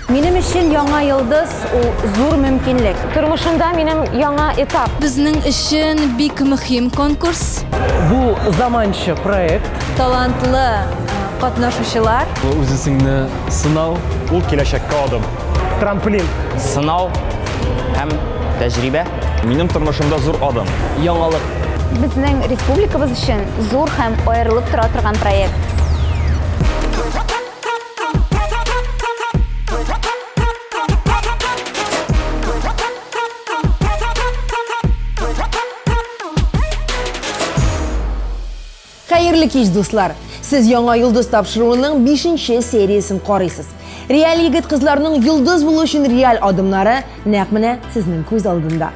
Минем өчен яңа йолдыз ул зур мөмкинлек. Тормышымда минем яңа этап. Безнең өчен бик мөһим конкурс. Бу заманча проект. Талантлы катнашучылар. Бу үз-үзеңне сынау. Ул киләчәккә адым. Трамплин. Сынау һәм тәҗрибә. Минем тормышымда зур адым. Яңалык. Безнең республикабыз өчен зур һәм аерылып тора торган проект. Хәерле кич, дуслар! Сез Яңа йолдыз тапшыруының 5 сериясен карыйсыз. Реаль егет кызларның йолдыз булу өчен реаль адымнары нәкъ менә сезнең күз алдында.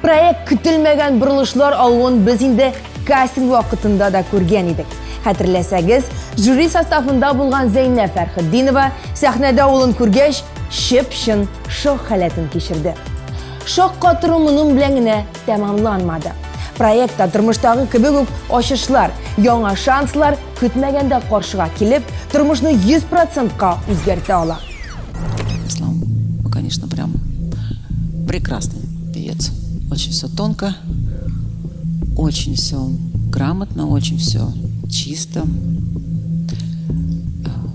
Проект көтелмәгән борылышлар алуын без инде кастинг вакытында да күргән идек. Хәтерләсәгез, жюри составында булган Зәйнәб Фәрхетдинова сәхнәдә улын күргәч, чып-чын шок халәтен кичерде. Шок катыру моның белән генә тәмамланмады. Проектта тормыштагы кебек үк ачышлар, яңа шанслар көтмәгәндә каршыга килеп, тормышны 100%ка үзгәртә ала. Ислам, конечно, прям прекрасный певец. Очень все тонко, очень все грамотно, очень все чисто.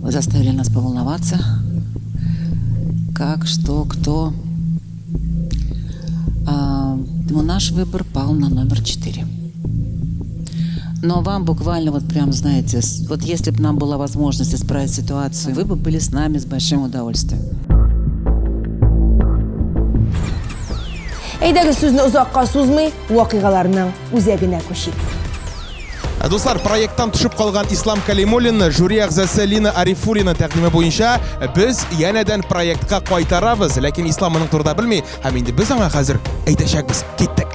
Вы заставили нас поволноваться. Как, что, кто. Но наш выбор пал на номер 4. Но вам буквально вот прям, знаете, вот если бы нам была возможность исправить ситуацию, вы бы были с нами с большим удовольствием. Әйдәгез сүзне озакка сузмый, вакыйгаларның үзәгенә күчик. Ә, дуслар, проекттан төшеп калган Ислам Калимуллинны жюри әгъзасы Лина Арифуллина тәкъдиме буенча без янәдән проектка кайтарабыз. Ләкин Ислам моның турында белми һәм инде без аңа хәзер әйтәчәкбез. Киттек.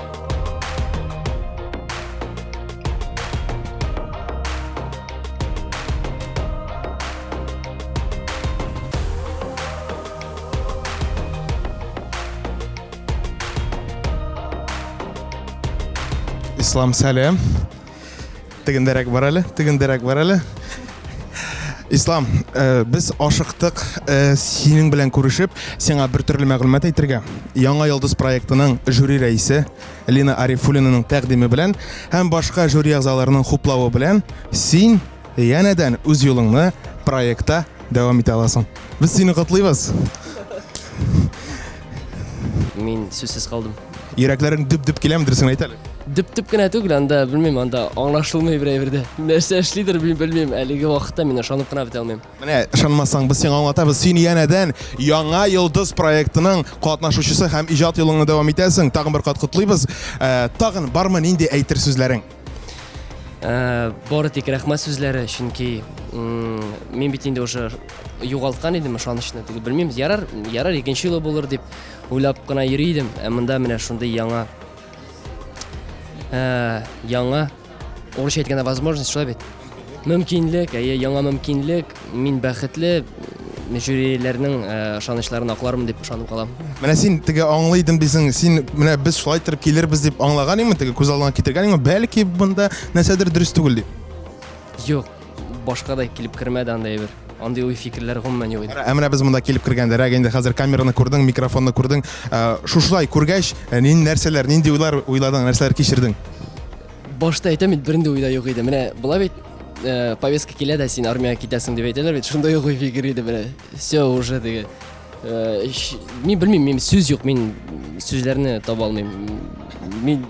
Ислам сәлем. Тегендәрәк бар әле, тегендәрәк бар әле. Ислам, э, без ашыктык э, синең белән күрешеп, сиңа бер төрле мәгълүмат әйтергә. Яңа йолдыз проектының жюри рәисе Лина Арифуллинаның тәкъдиме белән һәм башка жюри әгъзаларының хуплавы белән син янәдән үз юлыңны проектта дәвам итә аласың. Без сине котлыйбыз. Мин сүзсез калдым. Йөрәкләрең дөп-дөп киләме, дөресен әйт әле. Дөп-дөп кенә түгел, анда белмим, анда аңлашылмый бер әйбер дә. Нәрсә эшлидер, мин белмим. Әлеге вакытта мин ышанып кына бетә алмыйм. Менә ышанмасаң, без сиңа аңлатабыз. Син янәдән Яңа йолдыз проектының катнашучысы һәм иҗат юлыңны дәвам итәсең. Тагын бер кат котлыйбыз. Э, тагын бармы нинди әйтер сүзләрең? Э, бары тик рәхмәт сүзләре, чөнки мин бит инде уже югалткан идем ышанычны. Теге белмим, ярар, ярар икенче юлы булыр дип уйлап кына йөри идем. Ә монда менә шундый яңа э, яңа урысча әйткәндә возможность шулай бит. Мөмкинлек, әйе, яңа мөмкинлек. Мин бәхетле, жюриләрнең э, ышанычларын аклармын дип ышанып калам. Менә син теге аңлый идем дисең, син менә без шулай торып килербез дип аңлаган идеңме, теге күз алдыңа китергән идеңме, бәлки монда нәрсәдер дөрес түгел дип. Юк, башка да килеп кермәде андай әйбер. Андый уй-фикерләр гомумән юк иде. Ә менә без монда килеп кергәндә, инде хәзер камераны күрдең, микрофонны күрдең. Э, шушылай күргәч, э, нинди нәрсәләр, нинди уйлар уйладың, нәрсәләр кичердең? Башта әйтәм бит, бернинди уйда юк иде. Менә була бит, э, повестка килә дә, син армиягә китәсең дип әйтәләр бит, шундай ук уй-фикер иде менә. Все уже теге. Э, мин белмим, мин сүз юк, мин сүзләрне таба алмыйм. Мин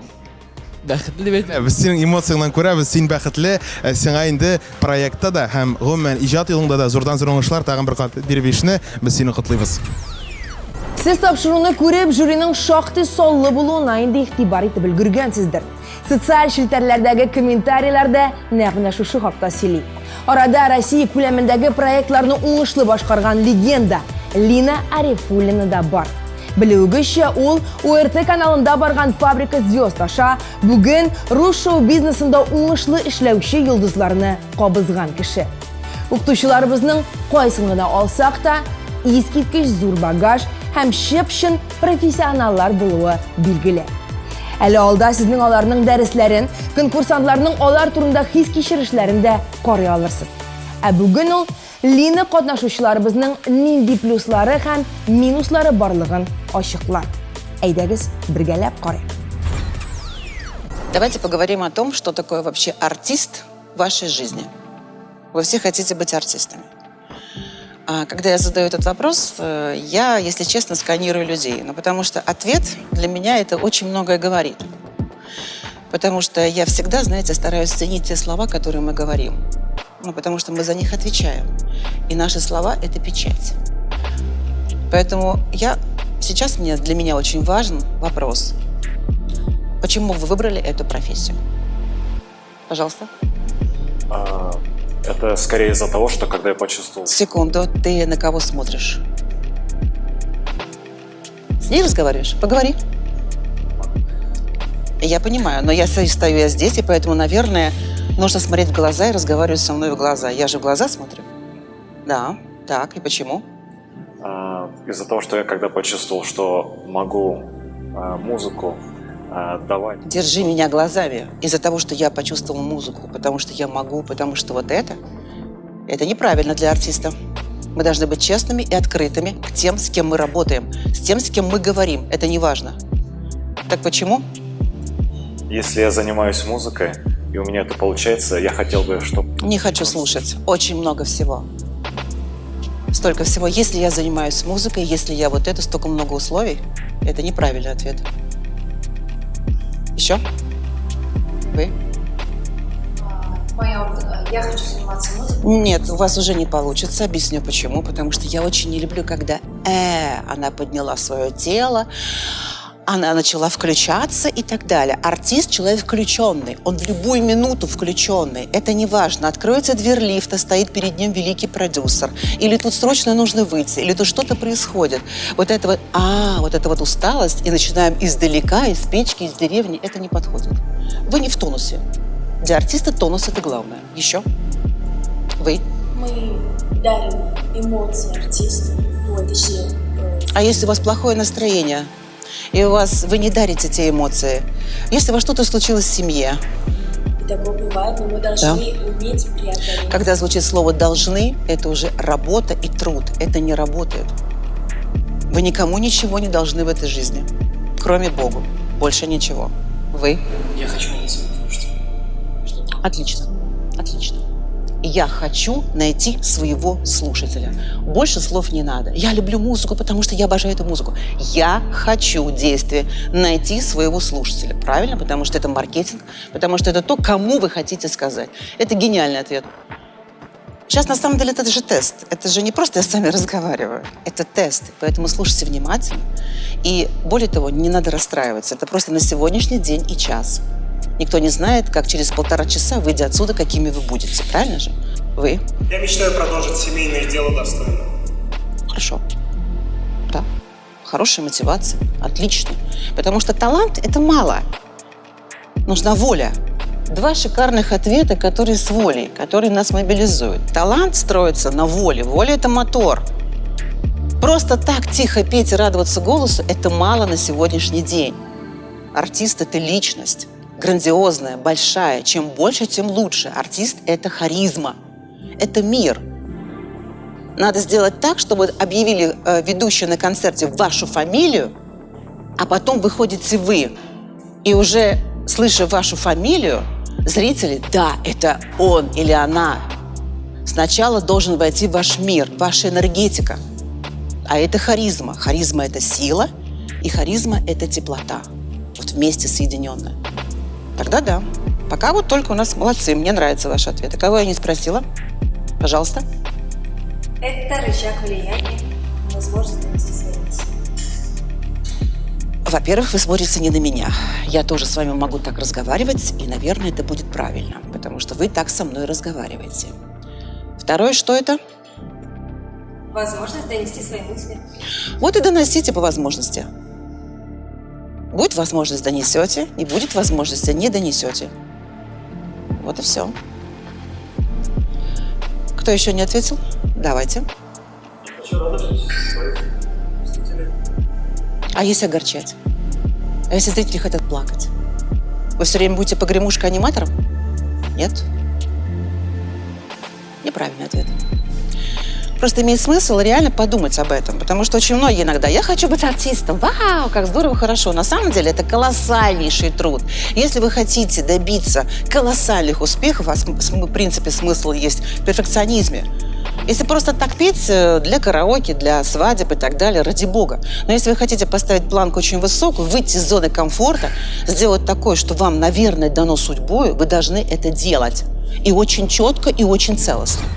бәхетле дип әйтәм. Без синең эмоцияңнән күрәбез, син бәхетле. Э, сиңа инде проектта да һәм гомумән иҗат юлыңда да зурдан зур уңышлар, тагын бер кат биреп ишне, без сине котлыйбыз. Сез тапшыруны күреп, жюриның шактый саллы булуына инде игътибар итеп өлгергәнсездер. Социаль челтәрләрдәге комментарийлар да нәкъ менә шушы хакта сөйли. Арада Россия күләмендәге проектларны уңышлы башкарган легенда Лина Арифуллина да бар. Белүегезчә, ул ОРТ каналында барган Фабрика звезд аша бүген рус шоу-бизнесында уңышлы эшләүче йолдызларны кабызган кеше. Укытучыларыбызның кайсын гына алсак та, искиткеч зур багаж һәм чып-чын профессионаллар булуы билгеле. Әле алда сезнең аларның дәресләрен, конкурсантларның алар турында хис-кичерешләрен дә карый алырсыз. Ә бүген ул Лина катнашучыларыбызның нинди плюслары һәм минуслары барлыгын ачыклар. Әйдәгез, бергәләп карыйк. Давайте поговорим о том, что такое вообще артист в вашей жизни. Вы все хотите быть артистами. А когда я задаю этот вопрос, я, если честно, сканирую людей. Ну, потому что ответ для меня это очень многое говорит. Потому что я всегда, знаете, стараюсь ценить те слова, которые мы говорим. Ну, потому что мы за них отвечаем. И наши слова – это печать. Поэтому сейчас для меня очень важен вопрос. Почему вы выбрали эту профессию? Пожалуйста. Это скорее из-за того, что когда я почувствовал... Секунду, ты на кого смотришь? С ней разговариваешь? Поговори. Я понимаю, но я стою я здесь, и поэтому, наверное, нужно смотреть в глаза и разговаривать со мной в глаза. Я же в глаза смотрю. Да, так, и почему? Из-за того, что я когда почувствовал, что могу музыку давать... Держи меня глазами. Из-за того, что я почувствовала музыку, потому что я могу, потому что вот это неправильно для артиста. Мы должны быть честными и открытыми к тем, с кем мы работаем, с тем, с кем мы говорим. Это не важно. Так почему? Если я занимаюсь музыкой, и у меня это получается, я хотел бы, чтобы... Не хочу слушать. Очень много всего. Столько всего. Если я занимаюсь музыкой, если я вот это, столько много условий, это неправильный ответ. Еще? Вы? Я хочу заниматься музыкой. Нет, у вас уже не получится. Объясню почему. Потому что я очень не люблю, когда она подняла свое тело, она начала включаться и так далее. Артист – человек включенный. Он в любую минуту включенный. Это не важно. Откроется дверь лифта, стоит перед ним великий продюсер. Или тут срочно нужно выйти, или тут что-то происходит. Вот это вот, вот эта вот усталость, и начинаем издалека, из печки, из деревни. Это не подходит. Вы не в тонусе. Для артиста тонус – это главное. Еще? Вы? Мы дарим эмоции артисту. Ой, точнее... А если у вас плохое настроение? И у вас, вы не дарите те эмоции. Если у вас что-то случилось в семье. И такое бывает, но мы должны уметь преодолеть. Когда звучит слово «должны», это уже работа и труд. Это не работает. Вы никому ничего не должны в этой жизни, кроме Богу. Больше ничего. Вы? Я хочу найти своего слушателя. Отлично. Отлично. Я хочу найти своего слушателя. Больше слов не надо. Я люблю музыку, потому что я обожаю эту музыку. Я хочу действие найти своего слушателя. Правильно? Потому что это маркетинг, потому что это то, кому вы хотите сказать. Это гениальный ответ. Сейчас, на самом деле, это же тест. Это же не просто я с вами разговариваю. Это тест. Поэтому слушайте внимательно. И более того, не надо расстраиваться. Это просто на сегодняшний день и час. Никто не знает, как через 1,5 часа, выйдя отсюда, какими вы будете. Правильно же? Вы? Я мечтаю продолжить семейное дело достойно. Хорошо. Да. Хорошая мотивация. Отлично. Потому что талант – это мало. Нужна воля. Два шикарных ответа, которые с волей, которые нас мобилизуют. Талант строится на воле. Воля – это мотор. Просто так тихо петь и радоваться голосу – это мало на сегодняшний день. Артист – это личность. Грандиозная, большая. Чем больше, тем лучше. Артист – это харизма. Это мир. Надо сделать так, чтобы объявили ведущие на концерте вашу фамилию, а потом выходите вы. И уже, слыша вашу фамилию, зрители, да, это он или она. Сначала должен войти ваш мир, ваша энергетика. А это харизма. Харизма – это сила, и харизма – это теплота. Вот вместе соединенная. Тогда да. Пока вот только у нас молодцы. Мне нравятся ваши ответы. Кого я не спросила? Пожалуйста. Это рычаг влияния, возможность донести свои мысли. Во-первых, вы смотрите не на меня. Я тоже с вами могу так разговаривать, и, наверное, это будет правильно, потому что вы так со мной разговариваете. Второе, что это? Возможность донести свои мысли. Вот и доносите по возможности. Будет возможность – донесете, не будет возможности – не донесете. Вот и все. Кто еще не ответил? Давайте. А если огорчать? А если зрители хотят плакать? Вы все время будете погремушкой-аниматором? Нет? Неправильный ответ. Просто имеет смысл реально подумать об этом, потому что очень многие иногда «я хочу быть артистом», вау, как здорово, хорошо. На самом деле это колоссальнейший труд. Если вы хотите добиться колоссальных успехов, а в принципе смысл есть в перфекционизме, если просто так петь для караоке, для свадеб и так далее, ради бога. Но если вы хотите поставить планку очень высокую, выйти из зоны комфорта, сделать такое, что вам, наверное, дано судьбой, вы должны это делать. И очень четко, и очень целостно.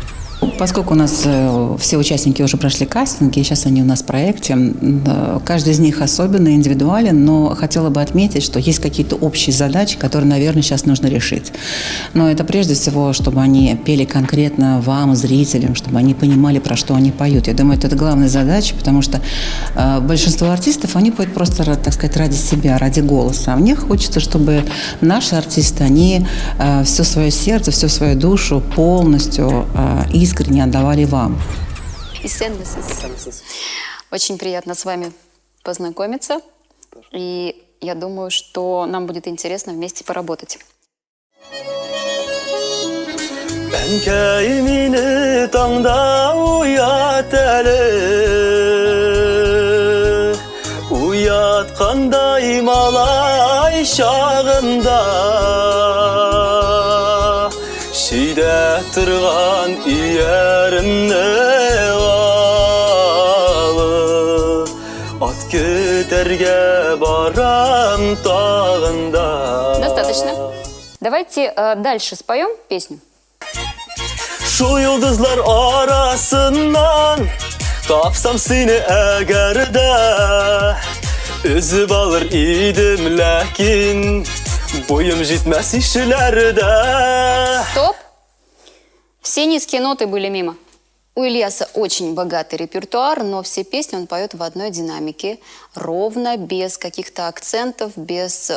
Поскольку у нас все участники уже прошли кастинги, и сейчас они у нас в проекте, каждый из них особенный, индивидуален, но хотела бы отметить, что есть какие-то общие задачи, которые, наверное, сейчас нужно решить. Но это прежде всего, чтобы они пели конкретно вам, зрителям, чтобы они понимали, про что они поют. Я думаю, это главная задача, потому что большинство артистов, они поют просто, так сказать, ради себя, ради голоса. А мне хочется, чтобы наши артисты, они все свое сердце, всю свою душу полностью искренне отдавали вам. Исәнмесез. Очень приятно с вами познакомиться. И я думаю, что нам будет интересно вместе поработать. Әнкәй мине таңда уят әле, Уяткандай малай чагында, Чөйдә торган ияремне алып, Ат көтәргә барам тагын да. Достаточно. Давайте дальше споем песню. Шул йолдызлар арасыннан тапсам сине әгәр дә, Өзеп алыр идем, ләкин буем җитмәс ишеләрдә. Стоп! Все низкие ноты были мимо. У Ильяса очень богатый репертуар, но все песни он поет в одной динамике, ровно, без каких-то акцентов, без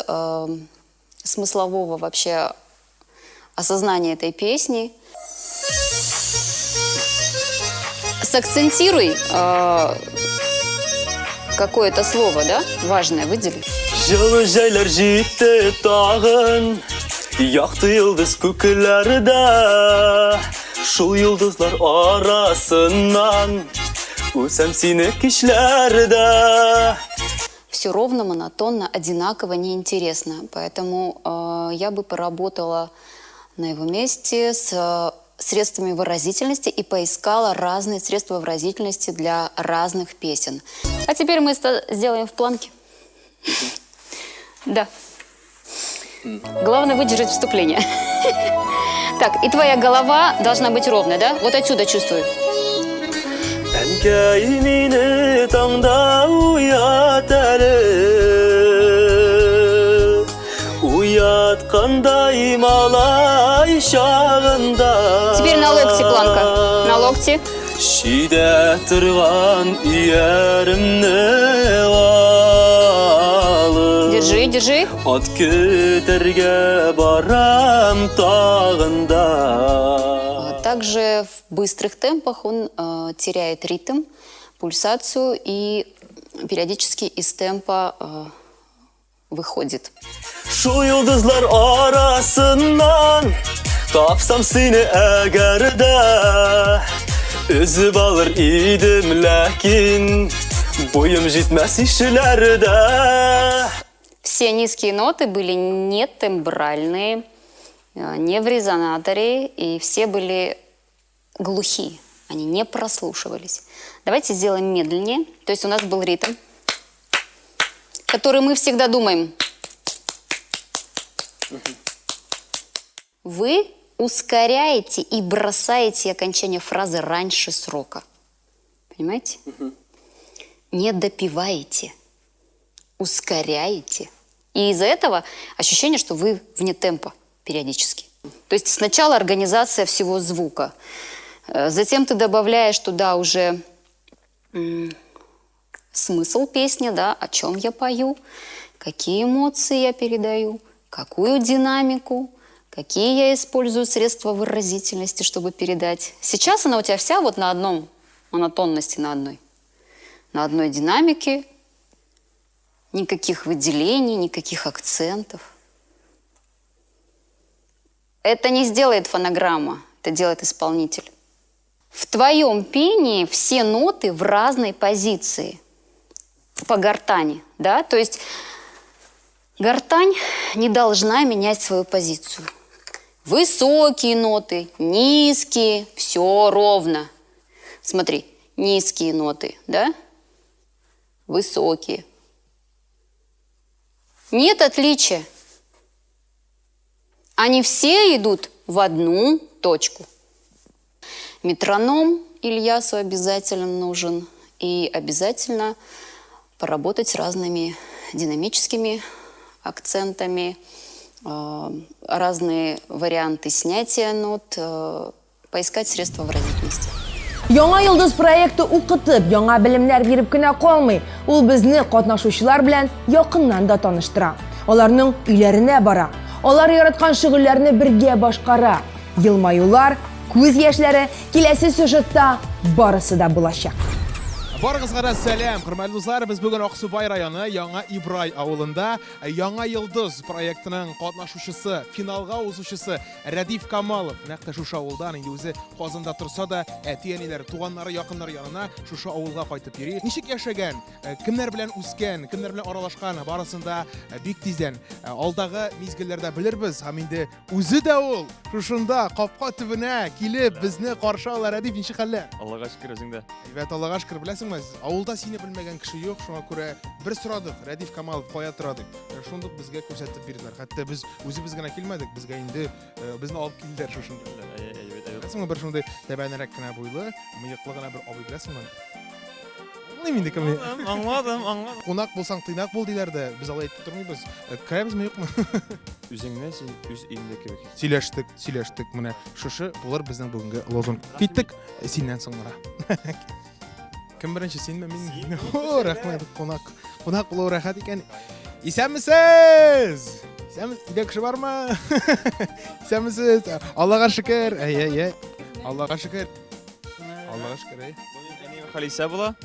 смыслового вообще осознания этой песни. Сакцентируй какое-то слово, да, важное выдели. Җылы җәйләр җитте тагын, якты йолдыз күкләрдә, Шул йолдызлар арасыннан үсәм сине кичләрдә. Все ровно, монотонно, одинаково, неинтересно. Поэтому я бы поработала на его месте с средствами выразительности и поискала разные средства выразительности для разных песен. А теперь мы это сделаем в планке. Да. Главное выдержать вступление. Так, и твоя голова должна быть ровной, да? Вот отсюда чувствую. Әнкәй мине таңда уят әле, Уяткандай малай чагында. Теперь на локти планка. На локти. Чөйдә торган ияремне алып, Держи, держи. Ат көтәргә барам тагын да. Также в быстрых темпах он теряет ритм, пульсацию и периодически из темпа выходит. Шул йолдызлар арасыннан тапсам сине әгәр дә, Өзеп алыр идем, ләкин буем җитмәс ишеләрдә. Все низкие ноты были не тембральные, не в резонаторе, и все были глухие, они не прослушивались. Давайте сделаем медленнее. То есть у нас был ритм, который мы всегда думаем. Вы ускоряете и бросаете окончание фразы раньше срока. Понимаете? Не допиваете, ускоряете. И из-за этого ощущение, что вы вне темпа периодически. То есть сначала организация всего звука. Затем ты добавляешь туда уже смысл песни, да, о чем я пою, какие эмоции я передаю, какую динамику, какие я использую средства выразительности, чтобы передать. Сейчас она у тебя вся вот на одном, монотонности на одной. На одной динамике, никаких выделений, никаких акцентов. Это не сделает фонограмма, это делает исполнитель. В твоем пении все ноты в разной позиции по гортани, да? То есть гортань не должна менять свою позицию. Высокие ноты, низкие, все ровно. Смотри, низкие ноты, да? Высокие. Нет отличия. Они все идут в одну точку. Метроном Ильясу обязательно нужен. И обязательно поработать с разными динамическими акцентами, э, разные варианты снятия нот, э, поискать средства выразительности. Яңа йолдыз проекты укытып, яңа белемнәр биреп кенә калмый. Ул безне катнашучылар белән якыннан да таныштыра. Аларның өйләренә бара. Алар яраткан шөгыльләрне бергә башкара. Елмаюлар, күз яшьләре киләсе сюжетта барысы да булачак. Барыгызга да сәлам, хөрмәтле дуслар. Без бүген Аксубай районы Яңа Ибрай авылында Яңа йолдыз проектының катнашучысы, финалга узучысы Рәдиф Камалов нәкъ тә шушы авылдан, инде үзе Казанда торса да, әти-әниләре, туганнары, якыннары янына шушы авылга кайтып йөри. Ничек яшәгән, э, кемнәр белән үскән, кемнәр белән аралашкан, барысын да э, бик тиздән э, алдагы мизгелләрдә белербез. Һәм инде үзе дә ул шушында капка төбенә килеп безне каршы ала. Рәдиф, ничек хәлләр? Аллага шөкер, үзең дә. Әйбәт, Аллага шөкер, беләсеңме, авылда сине белмәгән кеше юк, шуңа күрә бер сорадык, Рәдиф Камалов кая тора дип. Шундук безгә күрсәтеп бирделәр. Хәтта без үзебез генә килмәдек, безгә инде безне алып килделәр шушында. Беләсеңме, бер шундый тәбәнрәк кенә буйлы, мыеклы гына бер абый беләсеңме? Аңлыйм инде кем. Аңладым, аңладым. Кунак булсаң, тыйнак бул диләр дә, без алай әйтеп тормыйбыз. Керәбезме, юкмы? Үзеңне син үз өеңдә кебек. Сөйләштек, сөйләштек. Менә шушы булыр безнең бүгенге лозунг. Киттек, синнән соң гына. Кем беренче, синме, мин? О, рәхмәт, кунак. Кунак булу рәхәт икән. Исәнмесез! Исәнме, өйдә кеше бармы? Исәнмесез? Аллага шөкер. Әй, әй, әй. Аллага шөкер. Аллага шөкер, әй. Әнием Халисә була.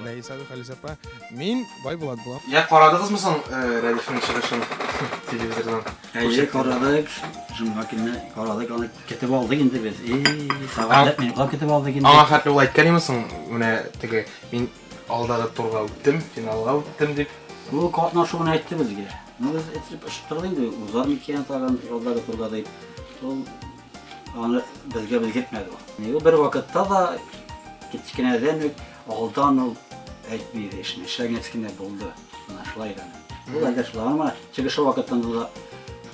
Рәис абый, Халисә апа. Мин Байбулат булам. Я карадыгызмы соң Рәдифнең чыгышын телевизордан? Әйе, карадык. Җомга көнне карадык, аны көтеп алдык инде без. И, сәгать минутлап көтеп алдык инде. Аңа хәтле ул әйткән име соң, менә теге мин алдагы турга үттем, финалга үттем дип. Ул катнашуын әйтте безгә. Ну, без әйтеп ышыктырдык инде, узар микән тагын алдагы турга дип. Ул аны безгә белгертмәде ул. Ул бер вакытта да кечкенәдән үк алдан ул әйтми иде эшне. Эшләгән кечкенә булды. Менә шулай гына. Ул әллә шулай гына чыгышы вакытында да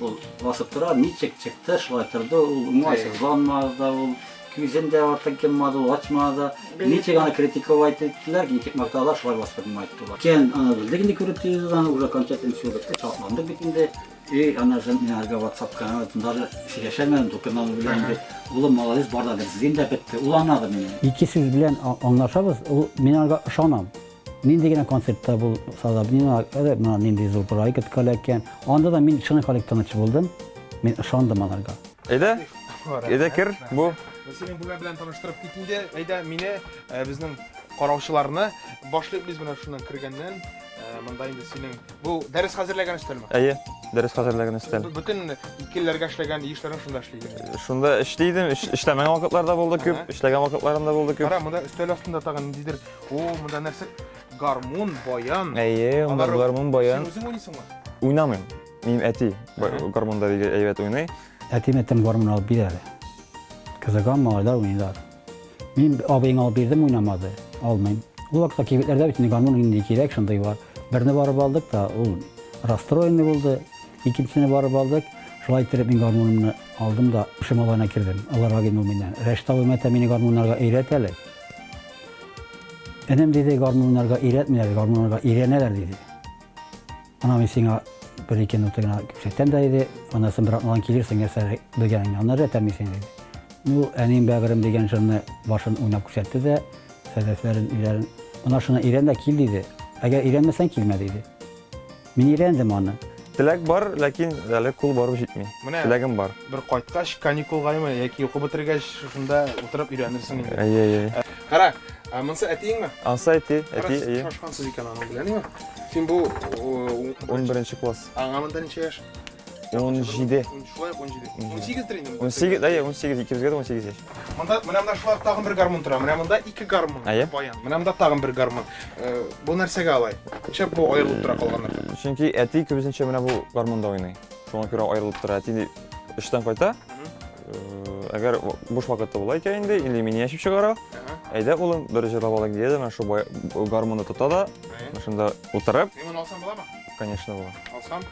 ул басып тора, ничек чыкты, шулай торды, ул уңайсызланмады да, ул күзен дә артык йоммады, ул ачмады да. Ничек аны критиковать иттеләр, ничек мактадылар, шулай басып торды ул. Икән, аны белдек инде күреп телевизордан, уже окончательно все бетте, шатландык бит инде. И аннан соң мин аларга WhatsApp-ка даже сөйләшәлмәдем, дулкынлану белән инде. Улым, молодец, бар да дөрес, инде бетте. Ул аңлады мине. Ике сүз белән аңлашабыз, ул мин аңа ышанам. Нинди генә концертта булса да, мин әле менә нинди зур проектка эләккән. Анда да мин чын халык тыныч булдым. Мин ышандым аларга. Әйдә, әйдә кер, бу. Синең бүлмә белән таныштырып кит инде. Әйдә, мине, э, безнең караучыларны башлыйк без менә шуннан кергәннән. Э, монда инде синең бу дәрес хәзерләгән өстәлме? Әйе, дәрес хәзерләгән өстәл. Бөтен икеләргә эшләгән эшләрен шунда эшлидең. Шунда эшли идем, эшләмәгән вакытлар да булды күп, эшләгән вакытларым да булды күп. Кара, монда өстәл астында тагын ниндидер О, монда нәрсә? Гармун, баян. Әйе, монда гармун, баян. Син үзең уйныйсыңмы? Уйнамыйм. Минем әти гармунда бик әйбәт уйный. Әтием әйтәм, гармун алып бир әле. Кызыгам, малайлар уйныйлар. Мин абыең алып бирдем, уйнамады. Алмыйм. Ул вакытта кибетләрдә бит инде гармун нинди кирәк, шундый бар. Берне барып алдык та, ул расстроенный булды. Икенчесне барып алдык. Шулай иттереп мин гармунымны алдым да, Шималайна кердем. Аларга килде ул миннән. Рәшит абый, мәтә мине гармуннарга өйрәт әле. Энем, диде, гармуннарга өйрәтмиләр, гармуннарга өйрәнәләр, диде. Ана мин сиңа бер-ике нота гына күрсәтәм дә, диде. Аннан соң бер атнадан килерсең, нәрсә белгәнеңне, аннары рәтәм мин сине, диде. Ну, әнием бәгырем дигән җырны башын уйнап күрсәтте дә, сәдәфләрен, өйләрен. Менә шуны өйрән дә кил, диде. Әгәр өйрәнмәсәң, килмә, диде. Мин өйрәндем аны. Теләк бар, ләкин әле кул барып җитми. Менә Теләгем бар. Бер кайткач, каникулгаймы яки укып бетергәч, шушында утырып өйрәнерсең инде. Әйе, әйе. Кара, ә монысы әтиеңме? Ансы әти, Кара, әти, сез әйе. Шашкансыз икән аның белән, әйеме? Син бу 11 класс. Аңа монда ничә яшь? 17. Шулай ук 17. 18 дер инде. 18, әйе, 18, икебезгә дә 18 яшь. Монда менә монда шулай ук тагын бер гармун тора. Менә монда ике гармун. Әйе. Баян. Менә монда тагын бер гармун. Э, Бу нәрсәгә алай? Нишләп бу аерылып тора калганнардан? Чөнки әти күбесенчә менә бу гармунда уйный. Шуңа күрә аерылып тора. Әти эштән кайта. Э, Әгәр буш вакыты була икән инде, или мине яшеп чыгара. Әйдә, улым, бер җырлап алыйк дия дә, менә шул гармунны тота да, менә шунда утырып, Мин моны алсам буламы? конечно, була. Алсам,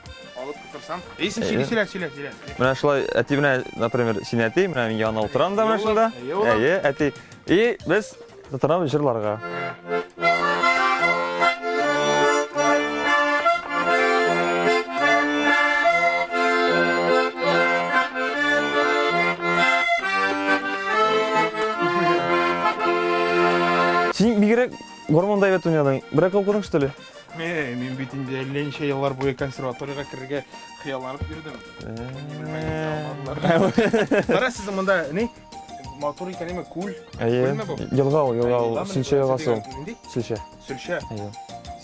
алып утырсам. Эй, син сөйлә, сөйлә, сөйлә, сөйлә. Менә шулай әти менә, например, син әти, менә мин янына утырам да менә шунда. Әйе, улым. Әйе, әти. И без тотынабыз җырларга. Син бигрәк гармунда әйбәт уйнадың. Берәр укыдың, что ли? Мин, мин бит инде әллә ничә еллар буе консерваториягә керергә хыялланып йөрдем. Кара, сезнең монда ни? Матур икән әйме, күл. Әйе. Күлме бу? Елга ул, елга ул. Елгамы? Сөлчә елгасы ул. Нинди? Сөлчә. Сөлчә. Әйе.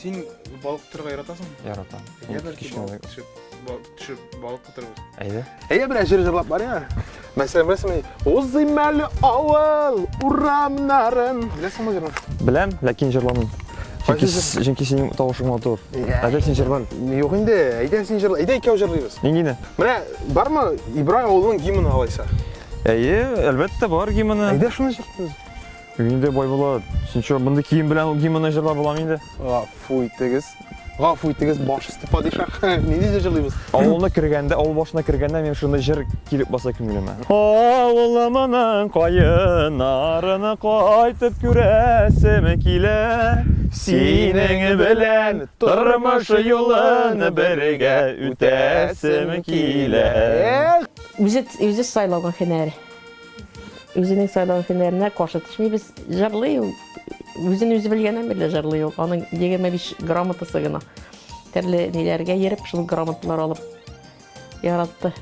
Син балык тотарга яратасыңмы? Яратам. Әйдә бәлки Кечкенә балык төшеп, балык төшеп, балык тотарбыз. Әйдә. Әйдә берәр җыр җырлап бар я. Мәсәлән, беләсеңме? Узыйм әле авыл урамнарын. Беләсеңме җырны? Беләм, ләкин җырламыйм. Чөнки, чөнки синең тавышың матур. Әйдә син җырла. Юк инде, әйдә син җырла. Әйдә икәү җырлыйбыз. Ниндине? Менә бармы Ибрай авылының гимны алайса? Әйе, әлбәттә бар гимны. Әйдә шуны җырлыйбыз. Инде Байбулат, син чё, мондый кием белән гимнны җырлап буламы инде? Гафу итегез. Гафу итегез, баш өсте падишах. Нинди җыр җырлыйбыз? Авылны кергәндә, авыл башына кергәндә мин шундый җыр килеп баса күңелемә. Авылымның каеннарын кайтып күрәсем килә. Синең белән тормыш юлын бергә үтәсем килә. Үзе үзе сайлаган һөнәре. Үзенең сайлаган һөнәренә каршы төшмибез. Җырлый ул. Үзен үзе белгәннән бирле җырлый ул. Аның 25 грамотасы гына. Төрле ниләргә йөреп, шул грамоталар алып яратты.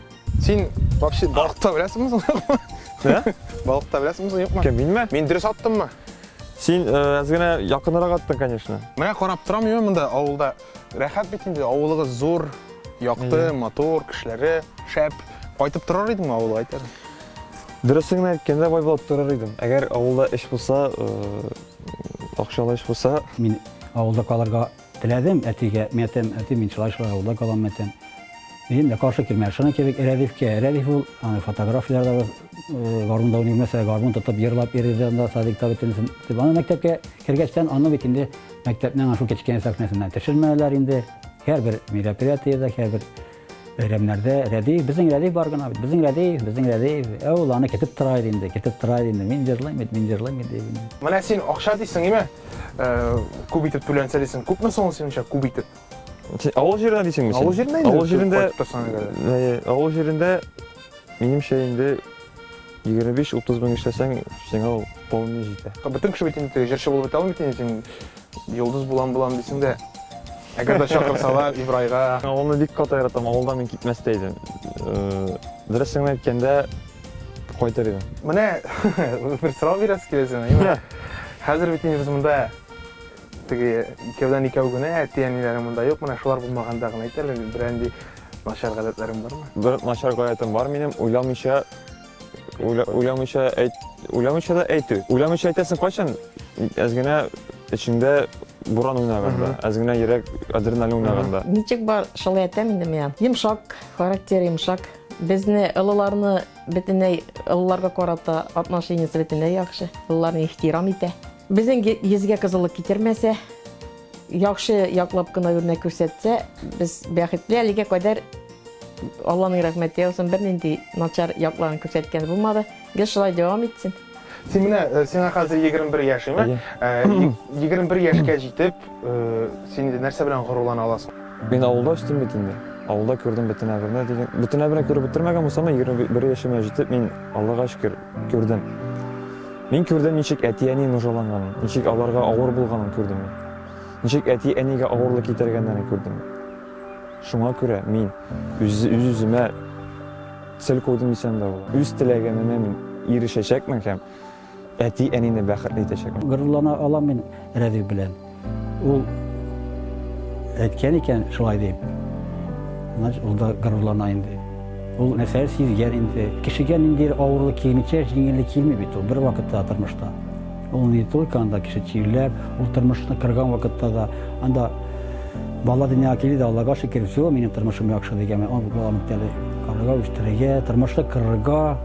Син вообще балык тота беләсеңме соң? Ә? Балык тота беләсеңме соң, юкмы? Кем, минме? Мин дөрес аттыммы? Син әз генә якынрак аттың, конечно. Менә карап торам мин монда авылда. Рәхәт бит инде, авылыгыз зур, якты, матур, кешеләре шәп. Кайтып торыр идеңме авылга, әйт әле? Дөресен генә әйткәндә, Байбулат торыр идем. Әгәр авылда эш булса, акчалы эш булса. Мин авылда калырга теләдем әтигә. Мин әйтәм, әти, мин шулай шулай авылда калам, әйтәм. Минем дә каршы килмәде. Шуның кебек Рәдифкә. Рәдиф ул, аны фотографияләрдә бар, гармунда уйный белмәсә, гармун тотып җырлап йөрде анда, садикта бөтенесен. Дип, аны мәктәпкә кергәчтән, аны бит инде мәктәпнең шул кечкенә сәхнәсеннән төшермәделәр инде. Һәрбер мероприятиедә, һәрбер бәйрәмнәрдә Рәдиф, безнең Рәдиф бар гына бит, безнең Рәдиф, безнең Рәдиф. Ә ул аны көтеп тора иде инде, көтеп тора иде инде. Мин җырлыйм бит, мин җырлыйм бит дип инде. Менә син акча дисең, име? Күп итеп түләнсә дисең. Күпме соң ул синеңчә күп итеп? Син авыл җирендә дисеңме син? Авыл җирендә инде. Авыл җирендә. Кайтып торсаң әгәр дә. Әйе, авыл җирендә минемчә инде 25-30 мең эшләсәң, сиңа ул вполне җитә. Бөтен кеше бит инде җырчы булып бетә алмый бит инде син йолдыз булам булам дисең дә. Әгәр дә чакырсалар Ибрайга. Авылны бик каты яратам, авылдан мин китмәс тә идем. Дөресен генә әйткәндә, кайтыр идем. Менә бер сорау бирәсе килә сиңа. Әйме? Хәзер бит инде без монда теге икәүдән икәү генә, әти-әниләрең монда юк. Менә шулар булмаганда гына әйт әле, берәр нинди начар гадәтләрең бармы? Бер начар гадәтем бар минем, уйламыйча уйламыйча әйт, уйламыйча да әйтү. Уйламыйча әйтәсең кайчан? Әз генә эчеңдә буран уйнаганда, әз генә йөрәк адреналин уйнаганда. Ничек бар, шулай әйтәм инде мин. Йомшак, характер йомшак. Безне олыларны бөтенләй олыларга карата отношениесе бөтенләй яхшы. Олыларны ихтирам итә. Безнең йөзгә кызыллык китермәсә, яхшы яклап кына үрнәк күрсәтсә, без бәхетле әлегә кадәр Алланың рәхмәте яусын, бернинди начар якларын күрсәткән булмады. Гел шулай дәвам итсен. Син менә, э, сиңа хәзер 21 яшь, әйме? 21 э, яшькә җитеп, э, син инде нәрсә белән горурлана аласың? Мин авылда үстем бит инде. Авылда күрдем бөтен әберне дигән. Бөтен әберне күреп бетермәгән булсам да, 21 яшемә җитеп, мин Аллага шөкер күрдем. Мин күрдем ничек әти-әни нужаланганын, ничек аларга авыр булганын күрдем мин. Ничек әти-әнигә авырлык китергәннәрен күрдем мин. Шуңа күрә мин үз-үземә цель куйдым дисәм дә була. Үз теләгемә мин ирешәчәкмен һәм әти-әнине бәхетле итәчәкмен. Горурлана алам мин Рәдиф белән. Ул әйткән икән шулай дип, значит, ул да горурлана инде. Ул нәрсәләр сизгән инде. Кешегә ниндидер авырлык килмичә, җиңеллек килми бит ул бервакытта да тормышта. Ул не только анда кеше чирләп, ул тормышны кырган вакытта да анда бала дөньяга килде дә, Аллага шөкер, все, минем тормышым яхшы дигән, ул баланы бит әле карарга, үстерергә, тормышны кырырга,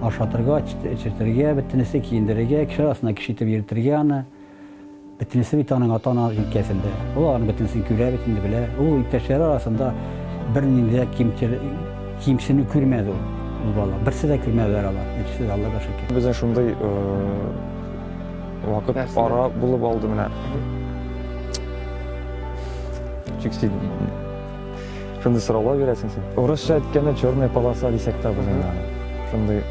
ашатырга, эчертергә, бөтенесе киендерергә, кеше арасында кеше итеп йөртергә аны. Бөтенесе бит аның ата-ана җилкәсендә. Ул аларның бөтенесен күрә бит инде, белә. Ул иптәшләре арасында бернинди дә кимчел, кимсенү күрмәде ул, ул бала. Берсе дә күрмәделәр алар. Икесе дә, Аллага шөкер. Безнең шундый вакыт ара булып алды менә. Чик син шундый сораулар бирәсең син. Урысча әйткәндә черная полоса дисәк тә була инде аны. Шундый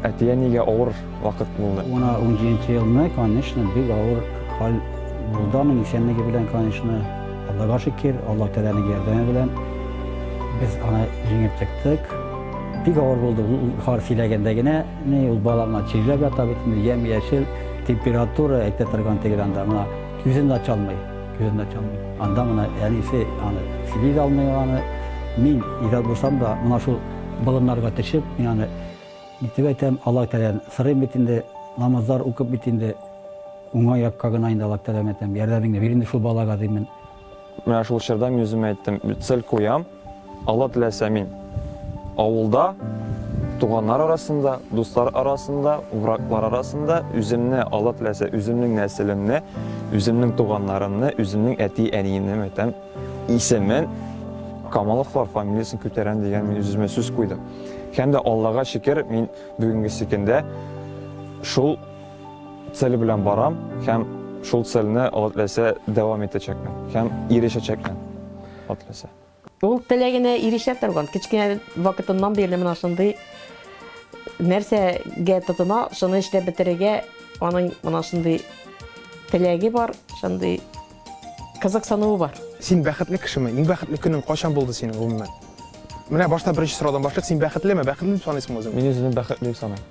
әти-әнигә авыр вакыт булды. Менә унҗиденче елны, конечно, бик авыр хәл булды аның исәнлеге белән, конечно. Аллага шөкер, Аллаһ Тәгаләнең ярдәме белән без аны җиңеп чыктык. Бик авыр булды, ул хар сөйләгәндә генә, ни, ул бала менә чирләп ята бит инде, ямь-яшел, температура әйтә торган түгел анда, менә күзен дә ача алмый, күзен дә ача алмый. Анда менә әнисе аны сөйли дә алмый аны. Мин ир-ат булсам да, менә шул болыннарга төшеп, мин аны Нитеп әйтәм, Аллаһ Тәгаләдән сорыйм бит инде, намазлар укып бит инде, уңай якка гына инде Аллаһ Тәгаләм әйтәм, ярдәмеңне бир инде шул балага димен. Менә шул чорда мин үземә әйттем, цель куям, Алла теләсә мин авылда, туганнар арасында, дуслар арасында, враглар арасында үземне, Алла теләсә, үземнең нәселемне, үземнең туганнарымны, үземнең әти-әниемне әйтәм, исемен, Камаловлар фамилиясен күтәрәм дигән мин үземә сүз куйдым. Һәм дә Аллага шөкер, мин бүгенгесе көндә шул цель белән барам һәм шул цельне Алла теләсә дәвам итәчәкмен һәм ирешәчәкмен. Алла теләсә. Ул теләгенә ирешә торган, кечкенә вакытыннан бирле менә шундый нәрсәгә тотына, шуны эшләп бетерергә аның менә шундый теләге бар, шундый кызыксынуы бар. Син бәхетле кешеме? Иң бәхетле көнең кайчан булды синең гомумән? Менә башта беренче сораудан башлыйк. Син бәхетлеме? Бәхетле дип саныйсыңмы үзеңне? Мин үземне бәхетле дип саныйм.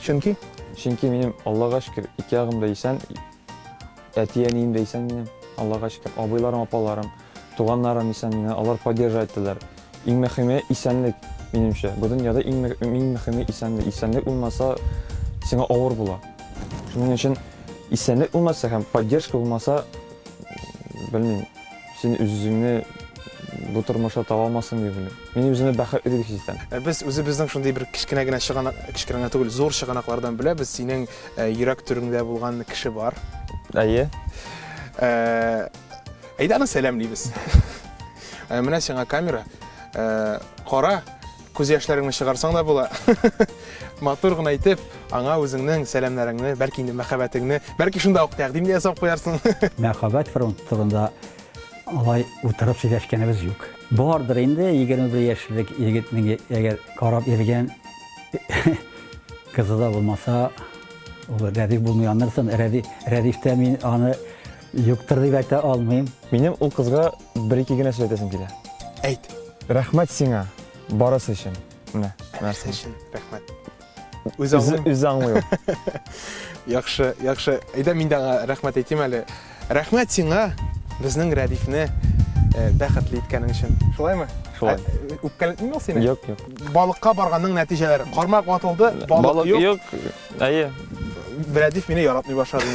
Чөнки? Чөнки минем, Аллага шөкер, ике ягым да исән, әти-әнием дә исән минем, Аллага шөкер, абыйларым, апаларым, туганнарым исән мине, алар поддерживать иттеләр. Иң мөһиме исәнлек, минемчә. Бу дөньяда иң иң мөһиме исәнлек. Исәнлек булмаса, сиңа авыр була. Шуның өчен исәнлек булмаса һәм поддержка булмаса, белмим, Син үз-үзеңне бу тормышта таба алмассың дип уйлыйм. Мин үземне бәхетле дип хис итәм. Э, без үзебезнең шундый бер кечкенә генә чыганак, кечкенә генә түгел, зур чыганаклардан беләбез, синең э, йөрәк түреңдә булган кеше бар. Әйе. Э, әйдә аны сәламлибез. Менә сиңа камера. Кара, Күз яшьләреңне чыгарсаң да була. Матур гына итеп, аңа үзеңнең сәламнәреңне, бәлки инде мәхәббәтеңне, бәлки шунда ук тәкъдим дә ясап куярсың. Мәхәббәт фронты турында алай утырып сөйләшкәнебез юк. Бардыр инде 21 яшьлек егетнең әгәр карап йөргән кызы да булмаса, ул Рәдиф булмый аннан Рәдиф, Рәдифтә мин аны юктыр дип әйтә алмыйм. Минем ул кызга бер-ике генә сүз әйтәсем килә. Әйт. Рәхмәт сиңа барысы өчен. Менә. Нәрсә өчен рәхмәт? Үзе аңлый. Үзе аңлый ул. Яхшы, яхшы. Әйдә мин дә аңа рәхмәт әйтим әле. Рәхмәт сиңа безнең Рәдифне э, бәхетле иткәнең өчен. Шулаймы? Шулай. Ә, Үпкәләтмиме ул сине? Юк, юк. Балыкка барганның нәтиҗәләре. Кармак ватылды, балык юк. Юк. Әйе. Рәдиф мине яратмый башлады.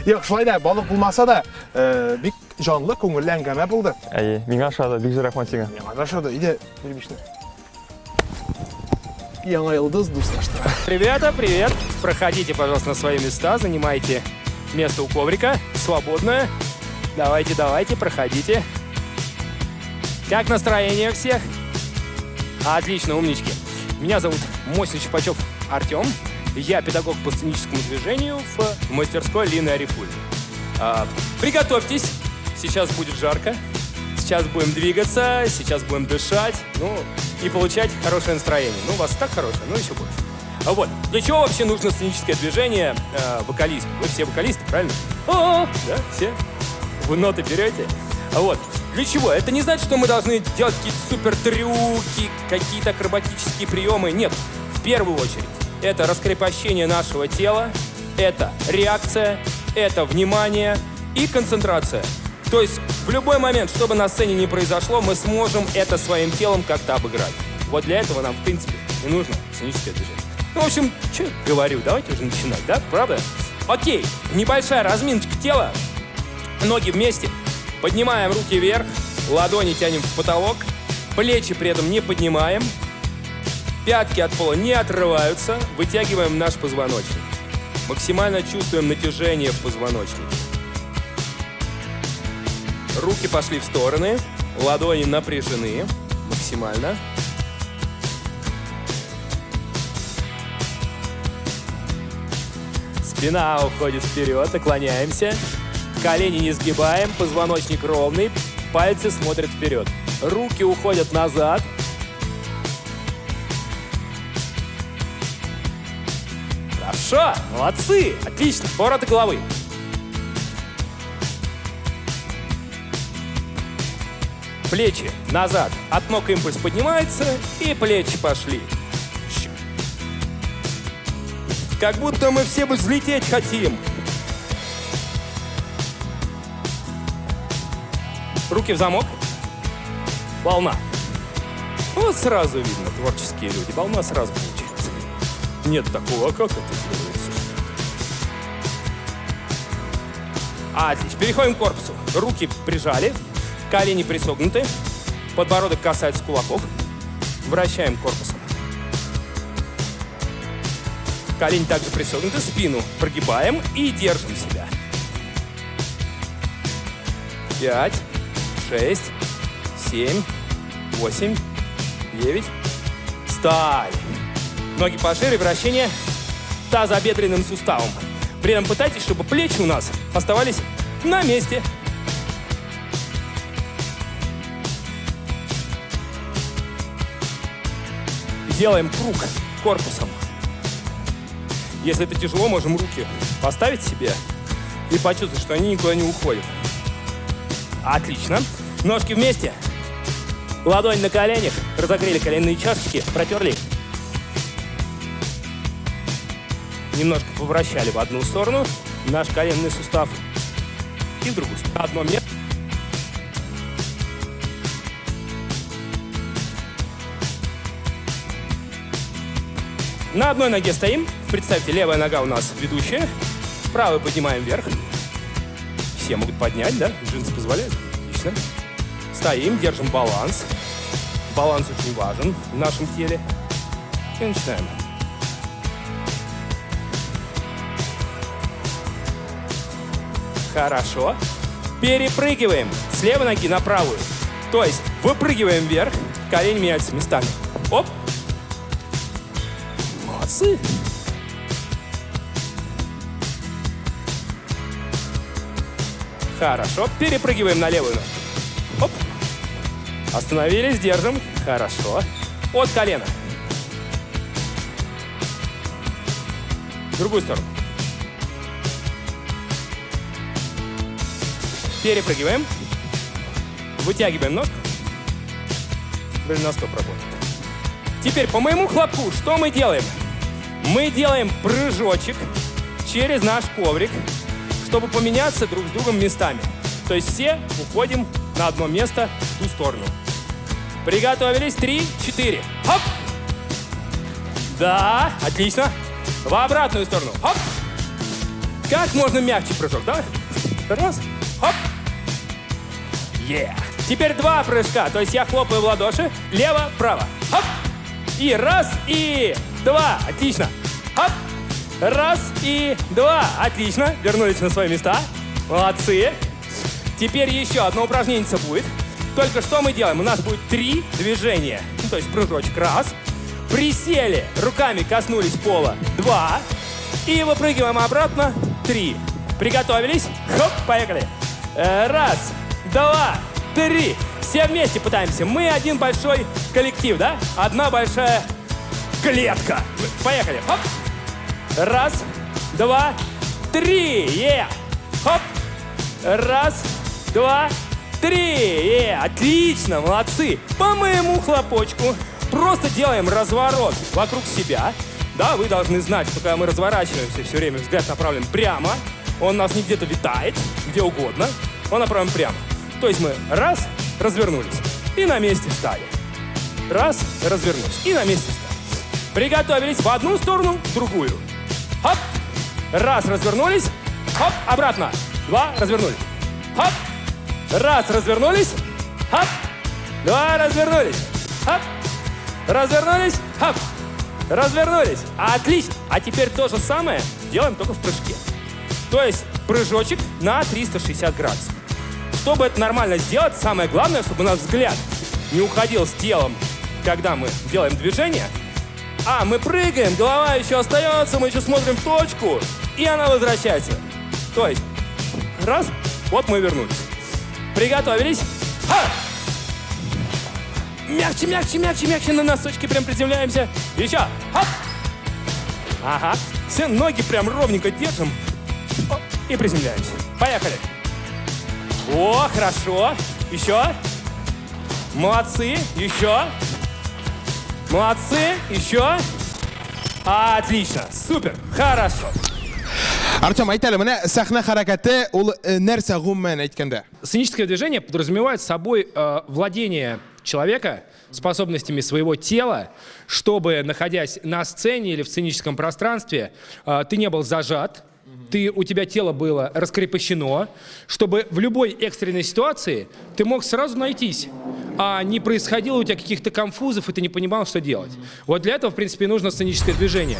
Юк, шулай да балык булмаса да, э, бик Җанлы, күңелле әңгәмә булды. Әйе, миңа ошады, бик зур рәхмәт сиңа. Миңа да ошады. Иде, бир бишне. Яңа йолдыз дуслаштыра. Ребята, привет! Проходите, пожалуйста, на свои места, занимайте место у коврика, свободное. Давайте, давайте, проходите. Как настроение у всех? Отлично, умнички. Меня зовут Мосин Щипачев Артем. Я педагог по сценическому движению в мастерской Лины Арифулиной. А, приготовьтесь, сейчас будет жарко, сейчас будем двигаться, сейчас будем дышать, ну и получать хорошее настроение. Ну, у вас так хорошее, ну еще больше. А вот, для чего вообще нужно сценическое движение э, вокалисту? Вы все вокалисты, правильно? О, да, все? Вы ноты берете? А вот, для чего? Это не значит, что мы должны делать какие-то супер трюки, какие-то акробатические приемы. Нет, в первую очередь, это раскрепощение нашего тела, это реакция, это внимание и концентрация. То есть в любой момент, что бы на сцене ни произошло, мы сможем это своим телом как-то обыграть. Вот для этого нам, в принципе, не нужно сценическое движение. Ну, в общем, что я говорю, давайте уже начинать, да? Правда? Окей, небольшая разминочка тела. Ноги вместе. Поднимаем руки вверх, ладони тянем в потолок, плечи при этом не поднимаем, пятки от пола не отрываются, вытягиваем наш позвоночник. Максимально чувствуем натяжение в позвоночнике. Руки пошли в стороны, ладони напряжены максимально. Спина уходит вперед, наклоняемся. Колени не сгибаем, позвоночник ровный, пальцы смотрят вперед. Руки уходят назад. Хорошо, молодцы, отлично. Повороты головы. Плечи назад, от ног импульс поднимается, и плечи пошли. Как будто мы все бы взлететь хотим. Руки в замок. Волна. Вот сразу видно, творческие люди. Волна сразу получается. Нет такого, а как это делается? Отлично. Переходим к корпусу. Руки прижали, колени присогнуты, подбородок касается кулаков. Вращаем корпусом. Колени также присогнуты, спину прогибаем и держим себя. 5, 6, 7, 8, 9. Встали. Ноги пошире, вращение тазобедренным суставом. При этом пытайтесь, чтобы плечи у нас оставались на месте. Делаем круг корпусом. Если это тяжело, можем руки поставить себе и почувствовать, что они никуда не уходят. Отлично. Ножки вместе. Ладонь на коленях. Разогрели коленные чашечки, протерли их. Немножко повращали в одну сторону наш коленный сустав и в другую сторону. Одно место. На одной ноге стоим. Представьте, левая нога у нас ведущая. Правую поднимаем вверх. Все могут поднять, да? Джинсы позволяют. Отлично. Стоим, держим баланс. Баланс очень важен в нашем теле. И начинаем. Хорошо. Перепрыгиваем с левой ноги на правую. То есть выпрыгиваем вверх, колени меняются местами. Оп. Молодцы. Хорошо. Перепрыгиваем на левую ножку. Оп. Остановились, держим. Хорошо. От колена. В другую сторону. Перепрыгиваем. Вытягиваем ножку. Голеностоп работает. Теперь по моему хлопку что мы делаем? Мы делаем прыжочек через наш коврик, чтобы поменяться друг с другом местами. То есть все уходим на одно место в ту сторону. Приготовились. 3, 4. Хоп! Да, отлично. В обратную сторону. Хоп! Как можно мягче прыжок, да? Раз. Хоп! Е! Теперь два прыжка. То есть я хлопаю в ладоши. Лево, право. Хоп! И раз, и два. Отлично. Хоп! Раз и два. Отлично. Вернулись на свои места. Молодцы. Теперь еще одно упражнение будет. Только что мы делаем? У нас будет 3 движения. Ну, то есть прыжочек. Раз. Присели. Руками коснулись пола. 2. И выпрыгиваем обратно. 3. Приготовились. Хоп, поехали. Раз, два, три. Все вместе пытаемся. Мы один большой коллектив, да? Одна большая клетка. Поехали. Хоп. Раз, два, три. Е! Хоп. Раз, два, три. Е! Отлично, молодцы. По моему хлопочку просто делаем разворот вокруг себя. Да, вы должны знать, что когда мы разворачиваемся, все время взгляд направлен прямо. Он у нас не где-то витает, где угодно. Он направлен прямо. То есть мы раз, развернулись и на месте встали. Раз, развернулись и на месте встали. Приготовились в одну сторону, в другую. Хоп! Раз, развернулись. Хоп, обратно. Два, развернулись. Хоп! Раз, развернулись. Хоп! Два, развернулись. Хоп! Развернулись. Хоп! Развернулись. Отлично. А теперь то же самое делаем только в прыжке. То есть прыжочек на 360 градусов. Чтобы это нормально сделать, самое главное, чтобы у нас взгляд не уходил с телом, когда мы делаем движение. А мы прыгаем, голова еще остается, мы еще смотрим в точку, и она возвращается. То есть, раз, вот мы вернулись. Приготовились. Ха! Мягче, мягче, мягче, мягче на носочки прям приземляемся. Еще. Хоп! Ага. Все ноги прям ровненько держим. Оп, и приземляемся. Поехали. О, хорошо. Еще. Молодцы. Еще. Молодцы. Еще. Отлично. Супер. Хорошо. Артем, әйт әле, менә сәхнә хәрәкәте ул нәрсә гомумән әйткәндә? Сценическое движение подразумевает собой владение человека способностями своего тела, чтобы, находясь на сцене или в сценическом пространстве, ты не был зажат, у тебя тело было раскрепощено, чтобы в любой экстренной ситуации ты мог сразу найтись, а не происходило у тебя каких-то конфузов, и ты не понимал, что делать. Вот для этого, в принципе, нужно сценическое движение.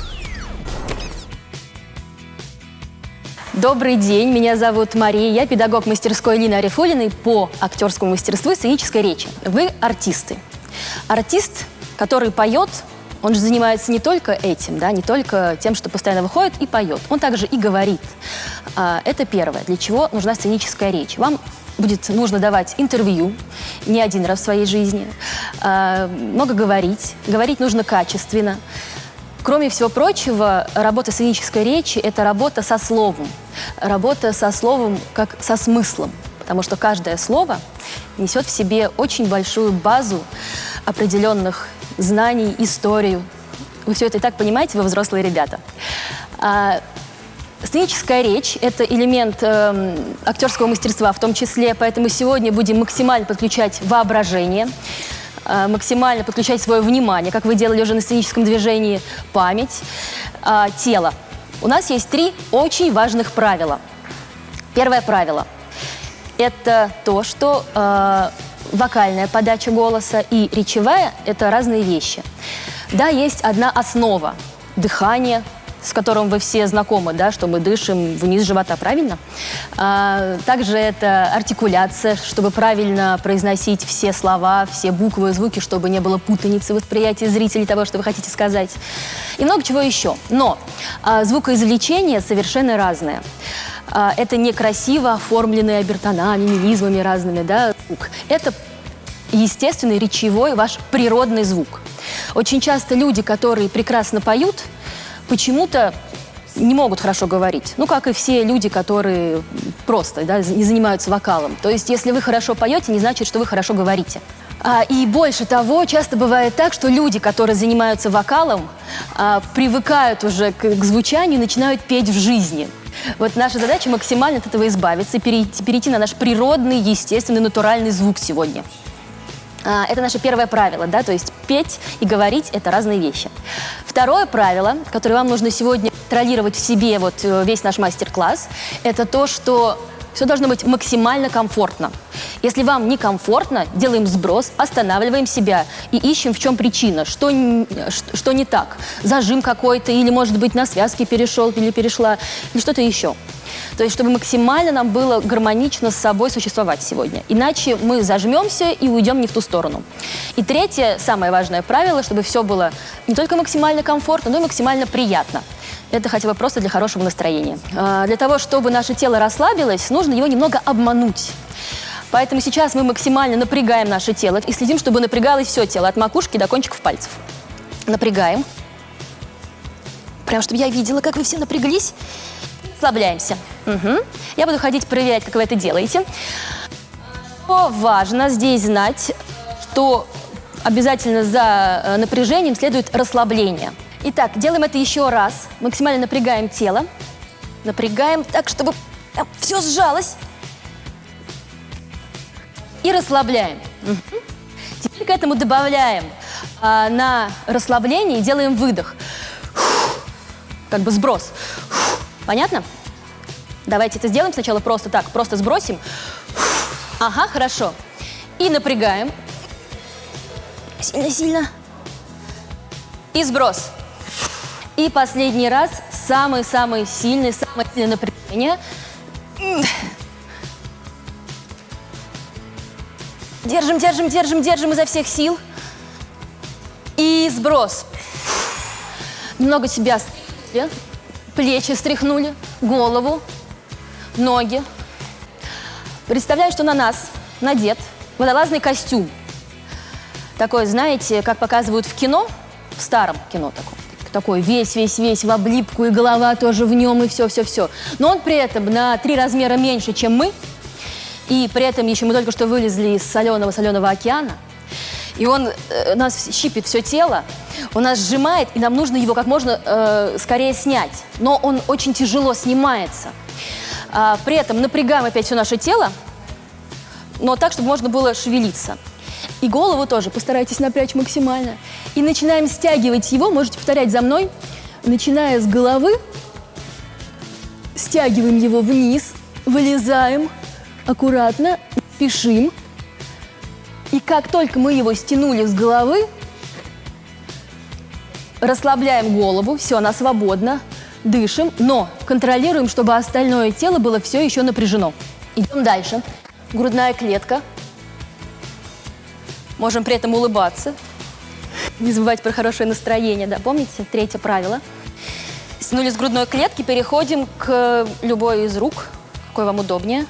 Добрый день, меня зовут Мария, я педагог мастерской Лины Арифуллиной по актерскому мастерству и сценической речи. Вы артисты. Артист, который поет, он же занимается не только этим, да, не только тем, что постоянно выходит и поет. Он также и говорит. Это первое, для чего нужна сценическая речь. Вам будет нужно давать интервью не один раз в своей жизни, много говорить. Говорить нужно качественно. Кроме всего прочего, работа сценической речи – это работа со словом. Работа со словом как со смыслом, потому что каждое слово несет в себе очень большую базу определенных знаний, историю. Вы все это и так понимаете, вы взрослые ребята. Сценическая речь – это элемент актерского мастерства в том числе, поэтому сегодня будем максимально подключать воображение, максимально подключать свое внимание, как вы делали уже на сценическом движении, память, тело. У нас есть три очень важных правила. Первое правило – это то, что вокальная подача голоса и речевая – это разные вещи. Да, есть одна основа – дыхание, с которым вы все знакомы, да, что мы дышим вниз живота, правильно? Также это артикуляция, чтобы правильно произносить все слова, все буквы, звуки, чтобы не было путаницы в восприятии зрителей того, что вы хотите сказать. И много чего еще. Но звукоизвлечение совершенно разное. Это некрасиво оформленные обертонами, мелизмами разными, да, звук. Это естественный речевой ваш природный звук. Очень часто люди, которые прекрасно поют, почему-то не могут хорошо говорить. Ну, как и все люди, которые просто, да, не занимаются вокалом. То есть, если вы хорошо поете, не значит, что вы хорошо говорите. И больше того, часто бывает так, что люди, которые занимаются вокалом, привыкают уже к звучанию и начинают петь в жизни. Вот наша задача максимально от этого избавиться, перейти на наш природный, естественный, натуральный звук сегодня. Это наше первое правило, да, то есть петь и говорить – это разные вещи. Второе правило, которое вам нужно сегодня контролировать в себе вот весь наш мастер-класс, это то, что все должно быть максимально комфортно. Если вам некомфортно, делаем сброс, останавливаем себя и ищем, в чем причина, что не так. Зажим какой-то или, может быть, на связке перешел или перешла, или что-то еще. То есть, чтобы максимально нам было гармонично с собой существовать сегодня. Иначе мы зажмемся и уйдем не в ту сторону. И третье, самое важное правило, чтобы все было не только максимально комфортно, но и максимально приятно. Это хотя бы просто для хорошего настроения. Для того, чтобы наше тело расслабилось, нужно его немного обмануть. Поэтому сейчас мы максимально напрягаем наше тело и следим, чтобы напрягалось все тело, от макушки до кончиков пальцев. Напрягаем. Прям, чтобы я видела, как вы все напряглись. Расслабляемся. Угу. Я буду ходить проверять, как вы это делаете. Что важно здесь знать, что обязательно за напряжением следует расслабление. Итак, делаем это еще раз. Максимально напрягаем тело. Напрягаем так, чтобы все сжалось. И расслабляем. Мгм. Теперь к этому добавляем а, на расслабление и делаем выдох. Как бы сброс. Понятно? Давайте это сделаем сначала просто так, просто сбросим. Ага, хорошо. И напрягаем. Сильно-сильно. И сброс. И последний раз самый-самый сильный, самое сильное напряжение. Держим, держим, держим, держим изо всех сил. И сброс. Немного себя стряхнули, плечи стряхнули, голову, ноги. Представляю, что на нас надет водолазный костюм. Такой, знаете, как показывают в кино, в старом кино таком. Такой весь-весь-весь в облипку, и голова тоже в нем, и все-все-все. Но он при этом на три размера меньше, чем мы. И при этом еще мы только что вылезли из соленого-соленого океана. И он э, нас щипит все тело, он нас сжимает, и нам нужно его как можно э, скорее снять. Но он очень тяжело снимается. А, при этом напрягаем опять все наше тело, но так, чтобы можно было шевелиться. И голову тоже постарайтесь напрячь максимально. И начинаем стягивать его, можете повторять за мной, начиная с головы, стягиваем его вниз, вылезаем аккуратно, спешим. И как только мы его стянули с головы, расслабляем голову, все, она свободна, дышим, но контролируем, чтобы остальное тело было все еще напряжено. Идем дальше. Грудная клетка. Можем при этом улыбаться. Не забывать про хорошее настроение, да, помните? Третье правило. Стянули с грудной клетки, переходим к любой из рук, какой вам удобнее.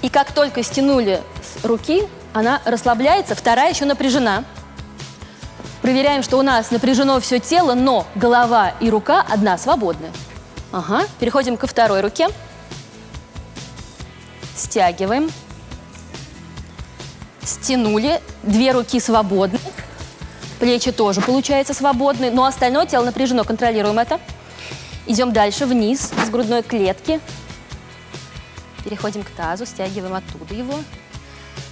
И как только стянули с руки, она расслабляется, вторая еще напряжена. Проверяем, что у нас напряжено все тело, но голова и рука одна свободны. Ага, переходим ко второй руке. Стягиваем. Стянули. Две руки свободны. Плечи тоже, получается, свободны, но остальное тело напряжено. Контролируем это. Идем дальше, вниз, с грудной клетки. Переходим к тазу, стягиваем оттуда его.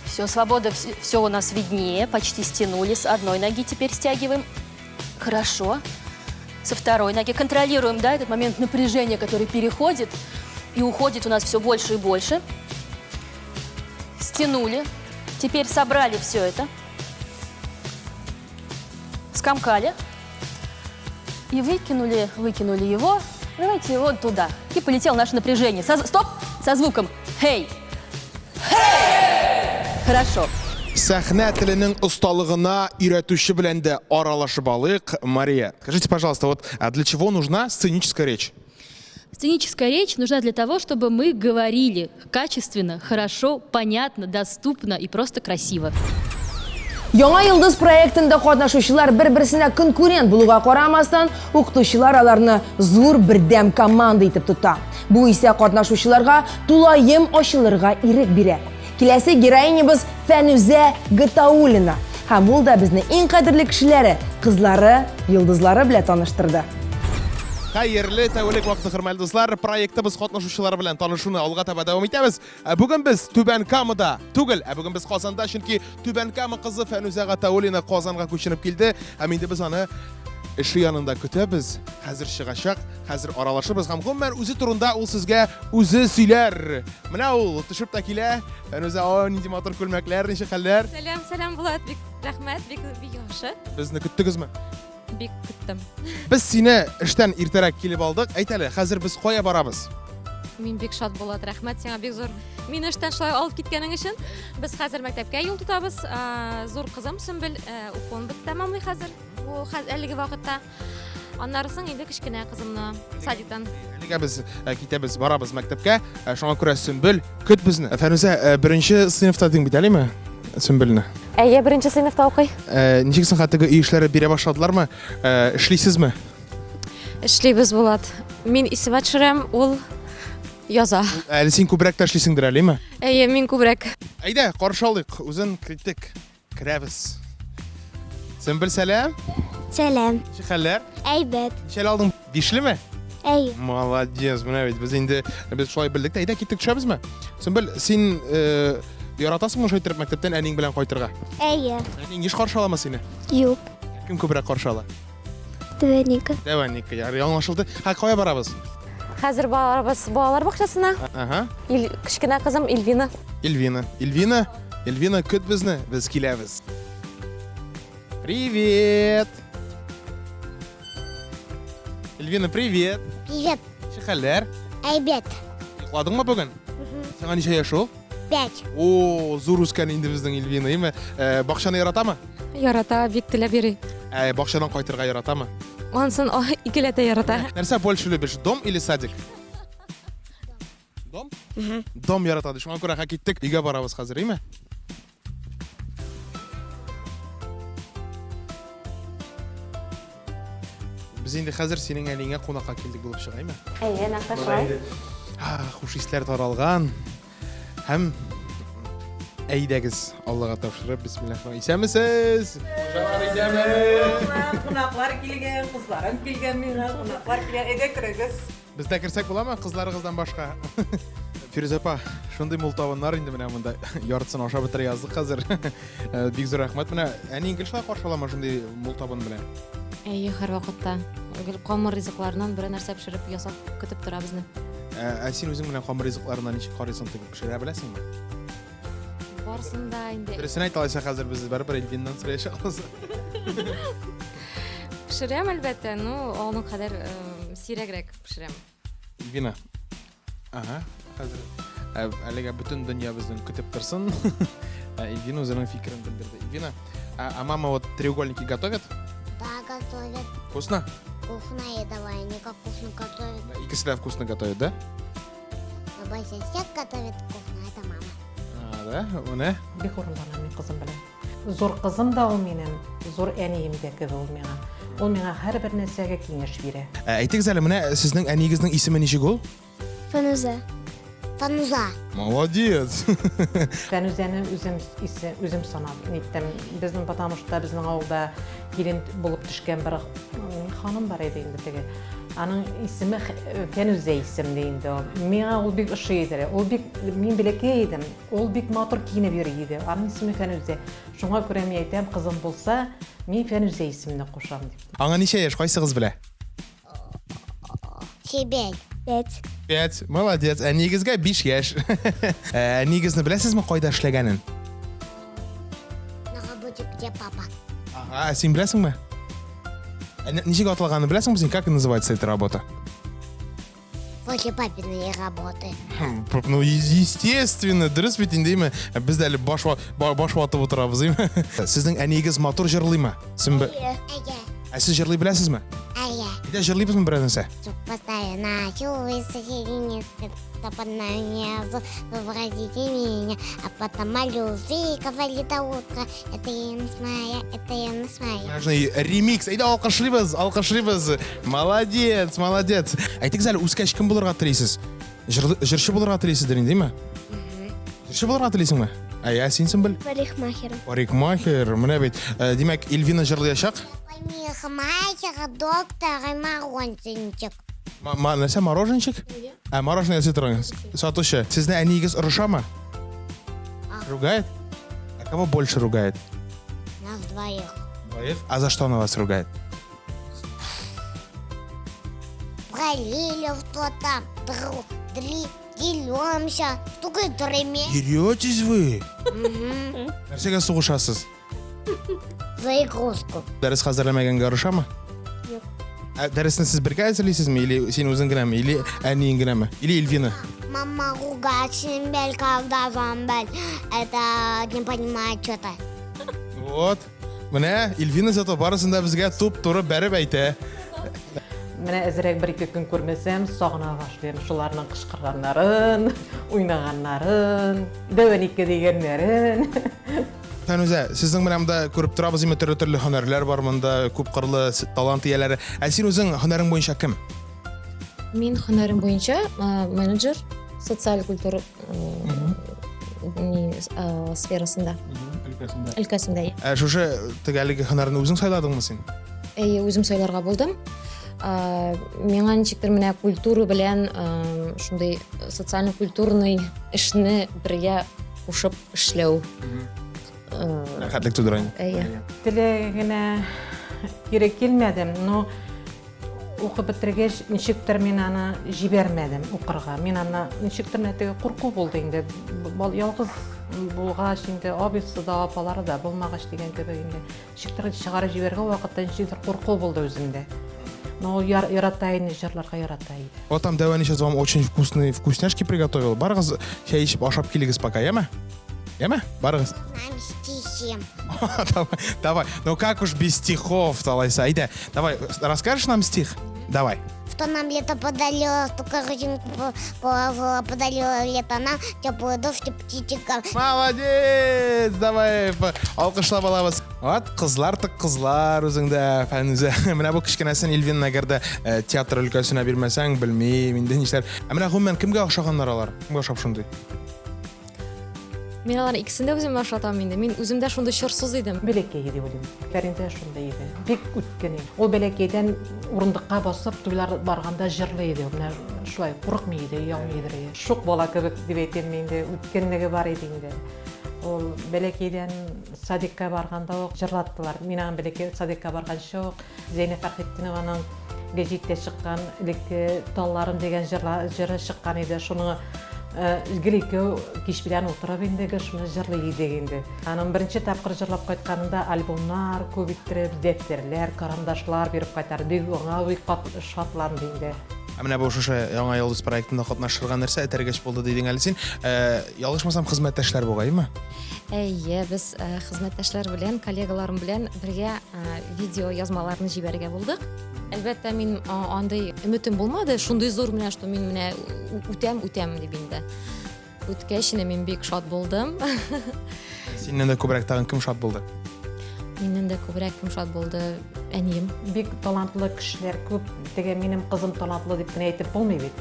Все, свобода, все у нас виднее. Почти стянули. С одной ноги теперь стягиваем. Хорошо. Со второй ноги. Контролируем, да, этот момент напряжения, который переходит и уходит у нас все больше и больше. Стянули. Теперь собрали все это. Скомкали. И выкинули, выкинули его. Давайте его туда. И полетело наше напряжение. Со, стоп! Со звуком «Хей!» Хорошо. Сәхнә теленең осталыгына өйрәтүче белән дә аралашып алыйк. Мария, скажите, пожалуйста, вот а для чего нужна сценическая речь? Сценическая речь нужна для того, чтобы мы говорили качественно, хорошо, понятно, доступно и просто красиво. Яңа йолдыз проектында катнашучылар бер-берсенә конкурент булуга карамастан, укытучылар аларны зур бердәм команда итеп тота. Бу исә катнашучыларга тулаем ачылырга ирек бирә. Киләсе героинябыз Фәнүзә Гатауллина. Һәм ул да безне иң кадерле кешеләре, кызлары, йолдызлары белән таныштырды. Хәерле тәүлек вакыты, хөрмәтле дуслар. Проектыбыз катнашучылары белән танышуны алга таба дәвам итәбез. Ә бүген без Түбән Камада түгел, ә бүген без Казанда, чөнки Түбән Кама кызы Фәнүзә Гатауллина Казанга күченеп килде. Һәм инде без аны эше янында көтәбез. Хәзер чыгачак, хәзер аралашырбыз һәм гомумән үзе турында ул сезгә үзе сөйләр. Менә ул төшеп тә килә. Фәнүзә, о, нинди матур күлмәкләр, ничек хәлләр? Сәлам, сәлам, Булат, бик рәхмәт, бик бик яхшы. Безне көттегезме? Бик көттем. Без сине эштән иртәрәк килеп алдык. Әйт әле, хәзер без кая барабыз? Мин бик шат, Булат, рәхмәт сиңа бик зур. Мине эштән шулай алып киткәнең өчен. Без хәзер мәктәпкә юл тотабыз. Зур кызым Сөмбел укуын тәмамлый хәзер. Бу әлеге вакытта. Аннары соң инде кечкенә кызымны садиктан. Әлегә без э, китәбез, барабыз мәктәпкә. Э, шуңа күрә Сөмбел, көт безне. Э, Фәнүзә, беренче сыйныфта дим бит әлеме? Сөмбелне. Әйе, беренче сыйныфта укый. Ничек соң хәтта өй эшләре бирә башладылармы? Эшлисезме? Эшлибез, Булат. Мин исемә төшерәм, ул яза. Әле син күбрәк тә эшлисеңдер әлеме? Әйе, мин күбрәк. Әйдә, каршы алыйк. Үзен киттек. Керәбез. Сөмбел, сәлам. Сәлам. Ничек хәлләр? Әйбәт. Ничәле алдың? Бишлеме? Әйе. Молодец, менә бит без инде без шулай белдек тә. Әйдә киттек төшәбезме? Сөмбел, син э, яратасыңмы шулай итеп мәктәптән әниең белән кайтырга? Әйе. Әниең еш каршы аламы сине? Юк. Кем күбрәк каршы ала? Дәвәника. Дәвәника, ярый, аңлашылды. Һә, кая барабыз? Хәзер барабыз балалар бакчасына. Ага. Ил, кечкенә кызым Эльвина. Эльвина. Эльвина, Эльвина, көт безне, без киләбез. Привет! Эльвина, привет! Привет. Ничек хәлләр? Әйбәт. Йокладыңмы бүген? Сиңа ничә яшь ул? Пять. О, зур үскән инде безнең Эльвина, әйме? Э, бакчаны яратамы? Ярата, бик теләп йөри. Ә, бакчадан кайтырга яратамы? Ансын икеләтә ярата. Нәрсә больше любишь, дом или садик? Дом? Дом ярата. Шуңа күрә ха киттек. Өйгә барабыз хәзер, әйме? Без инде хәзер синең әниеңә кунакка килдек булып чыга, әйме? Әйе, нәкъ шулай. Хуш исләр таралган. Һәм әйдәгез, Аллага тапшырып, бисмиллаһ. Исәнмесез! Хуҗалар исәнме? Кунаклар килгән, кызларым килгән миңа, кунаклар килгән. Әйдә керегез. Без дә керсәк буламы кызларыгыздан башка? Фирүзә апа, шундый мул табыннар инде менә монда. Яртысын ашап бетерә яздык хәзер. Э, бик зур рәхмәт. Менә әниең гел шулай каршы аламы шундый мул табын белән? Әйе, һәрвакытта. Гел камыр ризыкларыннан берәр нәрсә пешереп ясап көтеп тора безне. Ә, ә син үзең белән камыр ризыкларына ничек карыйсың, теге пешерә беләсеңме? Барысын да инде. Дөресен әйт, алайса хәзер без барыбер Эльвиннан сораячакбыз. Пешерәм, әлбәттә, ну, аның кадәр э, сирәгрәк пешерәм. Эльвина. Ага, хәзер ә, әлегә бөтен дөнья безнең көтеп торсын. Ә, Эльвина үзенең фикерен белдерде. Эльвина, а, а мама вот треугольники готовит? Да, готовят. Вкусно? Вкусная давай, они как вкусно готовят. Икесе дә вкусно готовят, да? Но больше всех готовит вкусно, это мама. А, да? Менә. Бик горурланам мин кызым белән. Зур кызым да ул минем, зур әнием дә кебек ул миңа. Ул миңа һәрбер нәрсәгә киңәш бирә. Ә, әйтегез әле, менә сезнең әниегезнең исеме ничек ул? Фануза. Фануза. Молодец. Фәнүзәне үзем исе, үзем санап ниттем. Безнең потому что безнең авылда килен булып төшкән бер ханым бар иде инде теге. Аның исеме Фәнүзә исемле инде ул. Миңа ул бик ошый иде. Ул бик мин бәләкәй идем. Ул бик матур киенеп йөри иде. Аның исеме Фәнүзә. Шуңа күрә мин әйтәм, кызым булса, мин Фәнүзә исемене кушам дип. Аңа ничә яшь, кайсыгыз белә? Сибель. Пять. Пять. Молодец. Әниегезгә биш яшь. Ә, Әниегезне беләсезме кайда эшләгәнен? На работе, где папа? Ага, ә син беләсеңме? Ә ничек аталганын беләсеңме син? Как называется эта работа? После папиной работы. Хм, ну, естественно, дөрес бит инде, әйме? Без дә әле баш, баш ватып утырабыз, әйме? Сезнең әниегез матур җырлыймы? Сөмбел? Әйе. Әйе. Ә сез җырлый беләсезме? Әйе. Әйдә җырлыйбызмы берәр нәрсә? Вообразите меня, а потом о любви говорит до утра. Это юность моя, это юность моя. Нужный ремикс. Әйдә, алкышлыйбыз, алкышлыйбыз. Молодец, молодец. Әйтегез әле, үскәч кем булырга телисез? Җырчы булырга телисездер инде, димме? Җырчы булырга телисеңме? Әй, ә син Сөмбел? Парикмахер. Парикмахер, менә бит. Э, димәк, Эльвина җырлаячак. Парикмахер, доктор и мороженщик. Нәрсә, мороженщик? Ә, мороженое ясый торган сатучы. Сезне әниегез орышамы? Ругает? А кого больше ругает? Нас двоих. Двоих? А за что она вас ругает? Пролили что-то, дри, деремся, только дреме. Деретесь вы? Угу. Нәрсәгә сугышасыз? За игрушку. Дәрес хәзерләмәгәнгә орышамы? Юк. Ә дәресне сез бергә әзерлисезме или син үзең генәме, или әниең генәме, или Эльвина? Мама ругает Симбель, когда Замбель это не понимает что-то. Вот. Менә Эльвина зато барысын да безгә туп-туры бәреп әйтә. Менә әзрәк бер-ике көн күрмәсәм, сагына башлыйм шуларның кычкырганнарын, уйнаганнарын, дәвәниккә дигәннәрен. Фәнүзә, сезнең менә монда күреп торабыз, инде төрле-төрле һөнәрләр бар монда, күп кырлы талант ияләре. Ә син үзең һөнәрең буенча кем? Мин һөнәрем буенча менеджер, социаль культура сферасында. Өлкәсендә. Өлкәсендә. Ә шушы теге әлеге һөнәрне үзең сайладыңмы син? Әйе, үзем сайларга булдым. Миңа ничектер менә культура белән шундый социально-культурный эшне бергә кушып эшләү. Рәхәтлек тудыра инде. Әйе. Теләгенә кире килмәдем, но укып бетергәч, ничектер мин аны җибәрмәдем укырга. Мин аны ничектер менә теге курку булды инде. Ялгыз булгач инде, абыйсы да, апалары да булмагач дигән кебек инде. Ничектер чыгарып җибәргән вакытта ничектер курку булды үземдә. Но ул ярата инде, җырларга ярата иде. Вот там Дәвәни сейчас вам очень вкусные вкусняшки приготовил. Барыгыз чәй эчеп ашап килегез пока, яме? Яме? Барыгыз. Нам стихи. Давай, давай. Ну как уж без стихов, Алайса. Әйдә, давай, расскажешь нам стих? Давай. Что нам лето подарило, что корзинку положила, подарила лето нам, теплый дождь и птичкам. Молодец! Давай, алкышлап алабыз. Вот, кызлар тык кызлар үзеңдә, Фәнүзә. Менә бу кечкенәсен Ильвин әгәр дә э, театр өлкәсенә бирмәсәң, белмим, инде нишләр. Ә менә гомумән кемгә охшаганнар алар? Кемгә охшап шундый? Мин аларны икесен дә үземә ошатам инде. Мин үзем дә шундый чорсыз идем. Бәләкәй иде уйлыйм. Фәридә шундый иде. Бик үткен иде. Ул бәләкәйдән урындыкка басып туйлар барганда җырлый иде. Менә шулай курыкмый иде, оялмый иде. Шук бала кебек дип әйтәм инде, үткенлеге бар иде инде. Ул бәләкәйдән садикка барганда ук җырлаттылар. Мин аның бәләкәй садикка барганчы ук Зәйнәп Фәрхетдинованың гәҗиттә чыккан элекке Талларым дигән җырла, җыры чыккан иде. Шуны э, гел икәү кич белән утырып инде гел шуны җырлый идек инде. Аның беренче тапкыр җырлап кайтканында альбомнар күп иттереп, дәфтәрләр, карандашлар биреп кайтарды. Бик аңа бик шатланды инде. Ә менә бу шушы Яңа йолдыз проектында катнашырга нәрсә этәргеч булды дидең әле син? Э, ялгышмасам, хезмәттәшләр бугаймы? Әйе, без э, хезмәттәшләр белән, коллегаларым белән бергә видео язмаларны җибәрергә булдык. Әлбәттә, мин андый өметем булмады, шундый зур менә, что мин менә үтәм, үтәм дип инде. Үткәч, инде мин бик шат булдым. Синнән дә күбрәк тагын кем шат булды? Миннән дә күбрәк кем шат булды? Әнием. Бик талантлы кешеләр күп. Теге минем кызым талантлы дип кенә әйтеп булмый бит.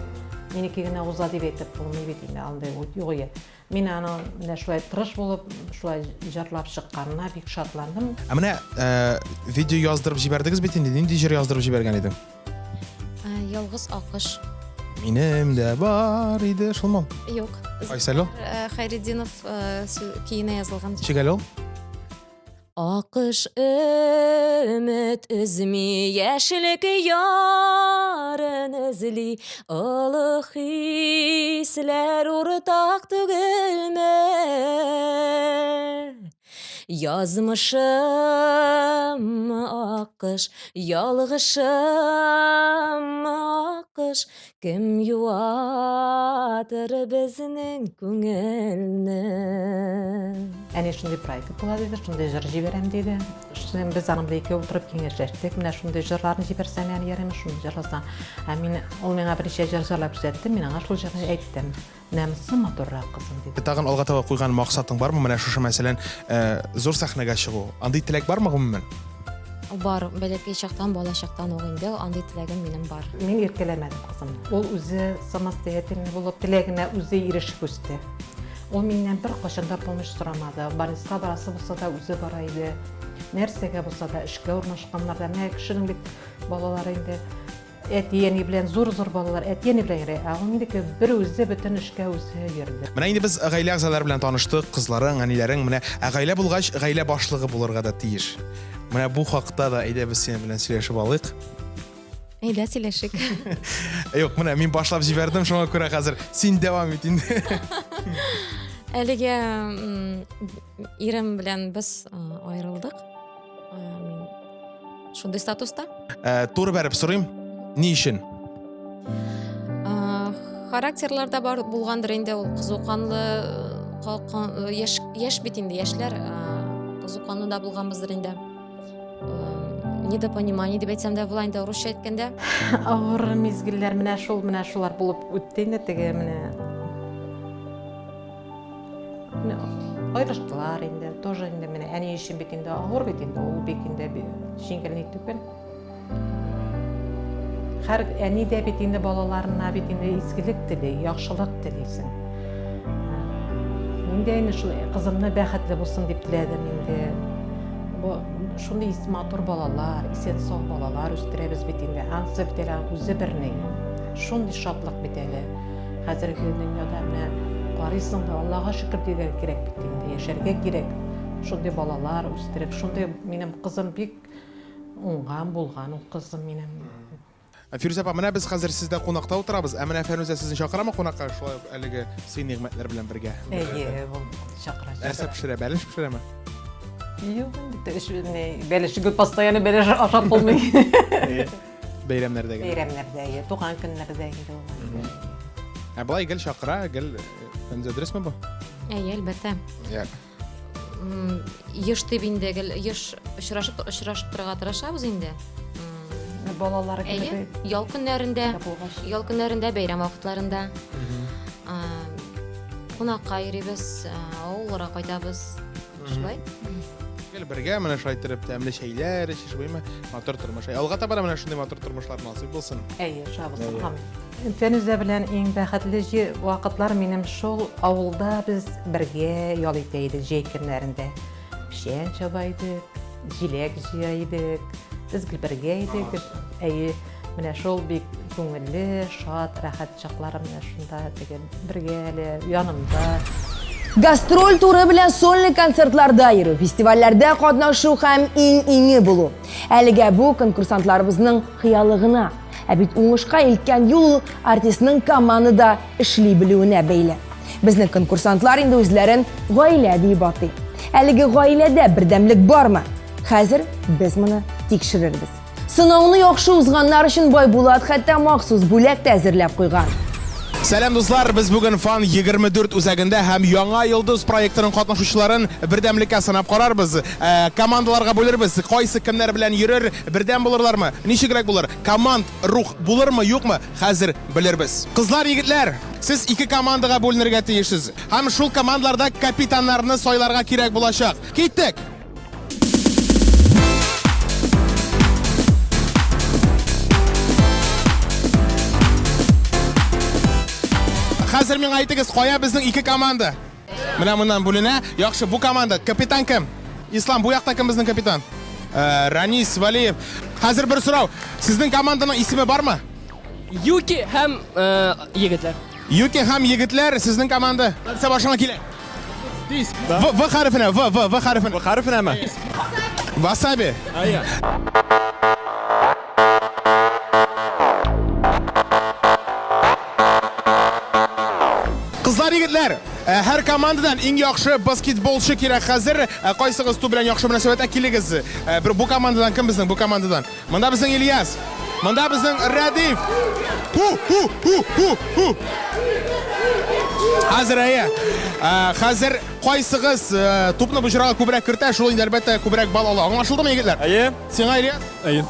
Минеке генә уза дип әйтеп булмый бит инде, андый юк. Мин аның менә шулай тырыш булып, шулай җырлап чыкканына бик шатландым. Ә менә э, видео яздырып җибәрдегез бит инде. Нинди җыр яздырып җибәргән идең? Э, Ялгыз акыш. Минем дә бар иде шулмы? Юк. Кайсы әле ул? Э, Хайретдинов э, көенә язылган. Ничек әле ул? Акыш өмет өзми, яшьлек ярын эзли, олы хисләр уртак түгелме? Язмышым акыш, ялгышым акыш, Кем юатыр безнең күңелне? Әни шундый проект була диде, шундый җыр җибәрәм диде. Шуннан без аның белән икәү утырып киңәшләштек. Менә шундый җырларны җибәрсәм, әни ярыймы, шуны җырласаң. Ә мин ул миңа берничә җыр җырлап күрсәтте, мин аңа шул җырны әйттем. Менә монысы матуррак, кызым, диде. Тагын алга таба куйган максатың бармы? Менә шушы, мәсәлән, э, зур сәхнәгә чыгу. Андый теләк бармы гомумән? Бар, бәләкәй чактан, бала чактан ук инде андый теләгем минем бар. Мин иркәләмәдем кызымны. Ул үзе самостоятельный булып, теләгенә үзе ирешеп үсте. Ул миннән беркайчан да помощь сорамады. Больницага барасы булса да үзе бара иде. Нәрсәгә булса да эшкә урнашканнарда. Менә кешенең бит балалары инде Әти-әни белән зур-зур балалар, әти-әни белән йөри. Ә ул минеке бер үзе бөтен эшкә үзе йөрде. Менә инде без гаилә әгъзалары белән таныштык, кызларың, әниләрең. Менә ә гаилә булгач, гаилә башлыгы булырга да тиеш. Менә бу хакта да әйдә без синең белән сөйләшеп алыйк. Әйдә сөйләшик. Юк, менә мин башлап җибәрдем, шуңа күрә хәзер син дәвам ит инде. Әлегә ирем белән без аерылдык. Мин шундый статуста. Ә, туры бәреп сорыйм, ни өчен? Характерлар да бар булгандыр инде ул кызу канлы яшь, яшь бит инде яшьләр кызу канлы да булганбыздыр инде. Недопонимание дип әйтсәм дә була инде русча әйткәндә. Авыр мизгелләр менә шул, менә шулар булып үтте инде теге менә Менә аерыштылар инде, тоже инде менә әни өчен бит инде авыр бит инде, ул бик инде җиңел ни түгел. Һәр әни дә бит инде балаларына бит инде изгелек тели, яхшылык телисең. Мин дә инде шул кызымны бәхетле булсын дип теләдем инде. Бу шундый матур балалар, исән-сау балалар үстерәбез бит инде. Ансы бит әле үзе бер ни. Шундый шатлык бит әле. Хәзерге дөньяда менә карыйсың да, Аллага шөкер дигән кирәк бит инде. Яшәргә кирәк. Шундый балалар үстереп, шундый минем кызым бик уңган булган ул кызым минем. Фирүзә апа, менә без хәзер сездә кунакта утырабыз. Ә менә Фәнүзә сезне чакырамы кунакка шулай ук әлеге сый-нигъмәтләр белән бергә? Әйе, ул чакыра. Нәрсә пешерә? Бәлеш пешерәме? Юк, инде эш не бәлеш гел постоянно бәлеш ашап булмый. Бәйрәмнәрдә генә. Бәйрәмнәрдә, әйе, туган көннәрдә инде ул. Ә болай гел чакыра, гел Фәнүзә дөресме бу? Әйе, әлбәттә. Я. Еш дип инде гел еш очрашып очрашып торырга тырышабыз инде. Балалар Әйе, ял көннәрендә, ял көннәрендә, бәйрәм вакытларында. Кунакка йөрибез, авылларга кайтабыз. Шулай. Гел бергә менә шулай иттереп тәмле чәйләр эчеш буймы, матур тормыш. Алга таба да менә шундый матур тормышлар насыйп булсын. Әйе, шулай булсын. Амин. Фәнүзә белән иң бәхетле вакытлар минем шул авылда без бергә ял итә идек җәй көннәрендә. Печән чаба идек, җиләк җыя идек. Без гел бергә идек. Әйе, менә шул бик күңелле, шат, рәхәт чакларым менә шунда теге бергә әле янымда. Гастроль туры белән сольный концертларда йөрү, фестивальләрдә катнашу һәм иң-иңе булу. Әлегә бу конкурсантларыбызның хыялы гына. Ә бит уңышка илткән юл ул артистның командада эшли белүенә бәйле. Безнең конкурсантлар инде үзләрен гаилә диеп атый. Әлеге гаиләдә бердәмлек бармы? Хәзер без моны тикшерербез. Сынауны яхшы узганнар өчен Байбулат хәтта махсус бүләк тә әзерләп куйган. Сәлам, дуслар! Без бүген Фан 24 үзәгендә һәм Яңа йолдыз проектының катнашучыларын бердәмлеккә сынап карарбыз. Э, командаларга бүлербез. Кайсы кемнәр белән йөрер, бердәм булырлармы? Ничегрәк булыр? Команд рух булырмы, юкмы? Хәзер белербез. Кызлар, егетләр, сез ике командага бүленергә тиешсез. Һәм шул командаларда капитаннарны сайларга кирәк булачак. Киттек! Хәзер миңа әйтегез, кая безнең ике команда? Менә моннан бүленә. Яхшы, бу команда. Капитан кем? Ислам, бу якта кем безнең капитан? Э, Ранис Валиев. Хәзер бер сорау. Сезнең команданың исеме бармы? Юки һәм э, егетләр. Юки һәм егетләр, сезнең команда. Нәрсә башыңа килә? Тиз. В, В хәрефенә, В, В, В хәрефенә. В хәрефенәме? Васаби. Әйе. Кызлар, егетләр, э, һәр командадан иң яхшы баскетболчы кирәк хәзер. Э, кайсыгыз туп белән яхшы мөнәсәбәттә килегез. Э, бер бу командадан кем безнең бу командадан? Монда безнең Ильяс. Монда безнең Рәдиф. Ху, ху, ху, ху, ху. Хәзер әйе. Хәзер кайсыгыз тупны боҗрага күбрәк кертә, шул инде әлбәттә күбрәк балл ала. Аңлашылдымы, егетләр? Әйе. Сиңа, Ильяс? Әйе.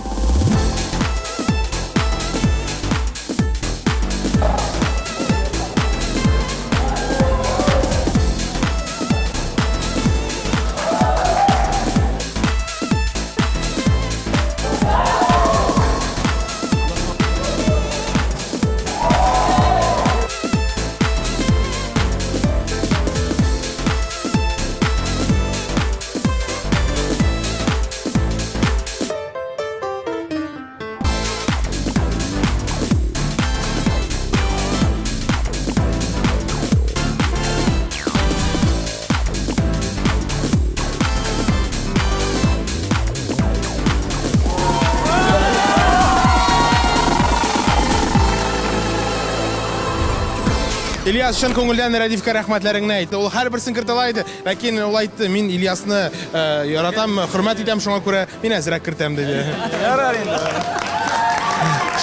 Ильяс, чын күңелдән Рәдифкә рәхмәтләреңне әйт. Ул һәрберсен кертә ала иде. Ләкин ул әйтте, мин Ильясны э, яратам, хөрмәт итәм, шуңа күрә мин әзрәк кертәм, диде. Ярар инде.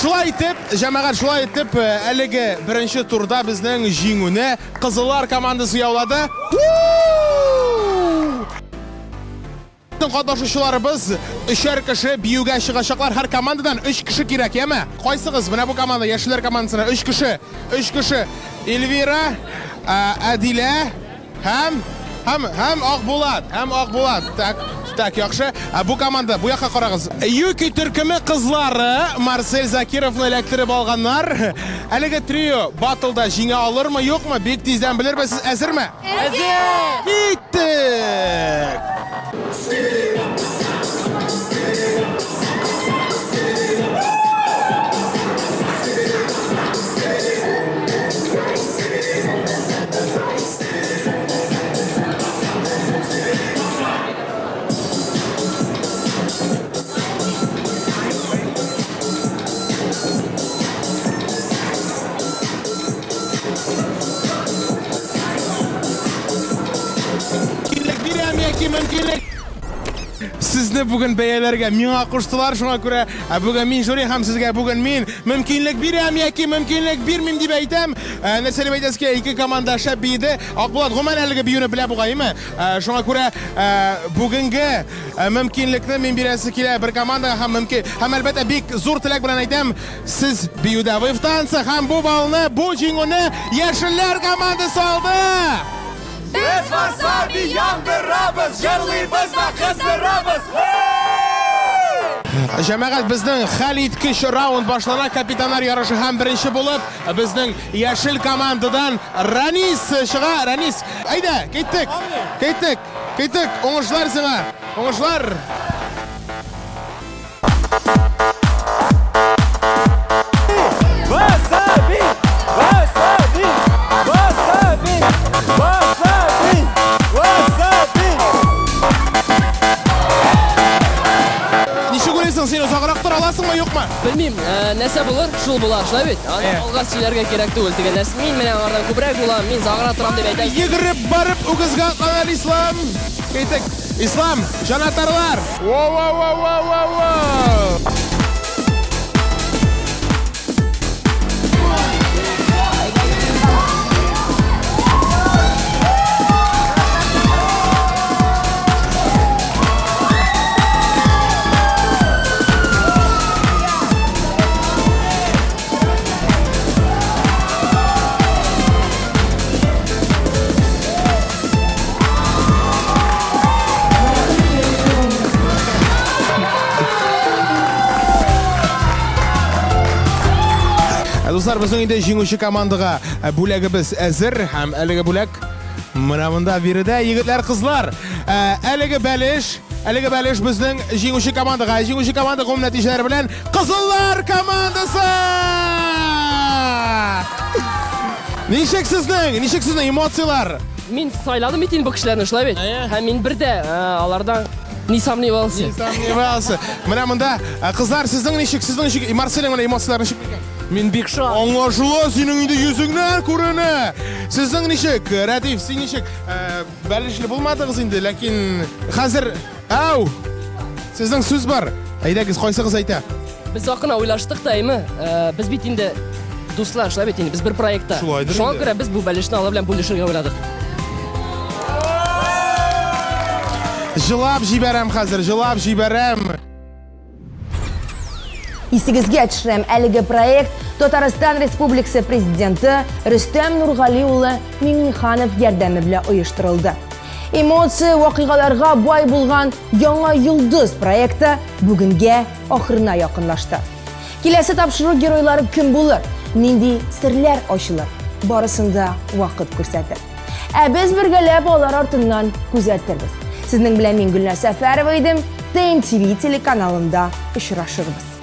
Шулай итеп, җәмәгать, шулай итеп, э, әлеге беренче турда безнең җиңүне Кызыллар командасы яулады. Катнашучыларыбыз өчәр кеше биюгә чыгачаклар. Һәр командадан өч кеше кирәк, яме? Кайсыгыз? Менә бу команда, яшелләр командасына өч кеше. Өч кеше. Эльвира, Әдилә һәм һәм һәм Акбулат, һәм Акбулат. Так, так, яхшы. Ә бу команда, бу якка карагыз. Юки төркеме кызлары Марсель Закировны эләктереп алганнар. Әлеге трио батлда җиңә алырмы, юкмы? Бик тиздән белербез. Сез әзерме? Әзер! Киттек! яки мөмкинлек. Сезне бүген бәяләргә миңа куштылар, шуңа күрә ә, бүген мин жюри һәм сезгә бүген мин мөмкинлек бирәм яки мөмкинлек бирмим дип әйтәм. Ә, Нәрсә дип әйтәсе килә, ике команда шәп биеде. Акбулат гомумән әлеге биюне белә бугаймы? Ә, Шуңа күрә ә, бүгенге ә, мөмкинлекне мин бирәсе килә бер командага һәм мөмкин һәм әлбәттә бик зур теләк белән әйтәм, сез биюдә вы в танце һәм бу баллны, бу җиңүне Яшелләр командасы алды! Без васаби яндырабыз, җырлыйбыз да кыздырабыз. Җәмәгать, безнең хәлиткеч раунд башлана. Капитаннар ярышы һәм беренче булып безнең яшел командадан Ранис чыга. Ранис, әйдә, киттек. Киттек. Киттек. Уңышлар сиңа. Уңышлар. Васаби! Васаби! Васаби! Васаби! Васаби! Ничек уйлыйсың, син озаграк тора аласыңмы, юкмы? Белмим, э, нәрсә булыр, шул була, шулай бит? Аны алга сөйләргә кирәк түгел дигән нәрсә. Мин менә аңардан күбрәк булам, мин озаграк торам дип әйтәсең. Йөгереп барып үгезгә атланган Ислам. Киттек. Ислам, җанатарлар! Воу-воу-воу-воу-воу! Ә, Дуслар, безнең инде җиңүче командага ә, бүләгебез әзер һәм әлеге бүләк менә монда биредә, егетләр, кызлар. Ә, Әлеге бәлеш, әлеге бәлеш безнең җиңүче командага. Ә Җиңүче команда гомум нәтиҗәләре белән Кызыллар командасы! Ничек сезнең? Ничек сезнең эмоцияләр? Мин сайладым бит инде бу кешеләрне, шулай бит? Һәм мин бер дә э, алардан не сомневался. Не сомневался. Менә монда э, кызлар сезнең ничек? Сезнең ничек? Марселің менә эмоцияләр ничек микән? Мин бик шат. Аңлашыла, синең инде йөзеңнән күренә. Сезнең ничек? Рәдиф, син ничек? Э, Бәлешле булмадыгыз инде, ләкин хәзер Ау! Сезнең сүз бар. Әйдәгез, кайсыгыз әйтә? Без якын уйлаштык та, әйме? Э, Без бит инде дуслар, шулай бит инде, без бер проектта. Шулайдыр Шуңа инде. күрә без бу бәлешне алар белән бүлешергә уйладык. Җылап җибәрәм хәзер, җылап җибәрәм. Исегезгә төшерәм, әлеге проект Татарстан Республикасы Президенты Рөстәм Нургали улы Миңнеханов ярдәме белән оештырылды. Эмоция вакыйгаларга бай булган Яңа йолдыз проекты бүгенгә ахырына якынлашты. Киләсе тапшыру геройлары кем булыр? Нинди серләр ачылыр? Барысын да вакыт күрсәтер. Ә без бергәләп алар артыннан күзәтербез. Сезнең белән мин Гөлназ Сәфәрова идем. ТНТВ телеканалында очрашырбыз.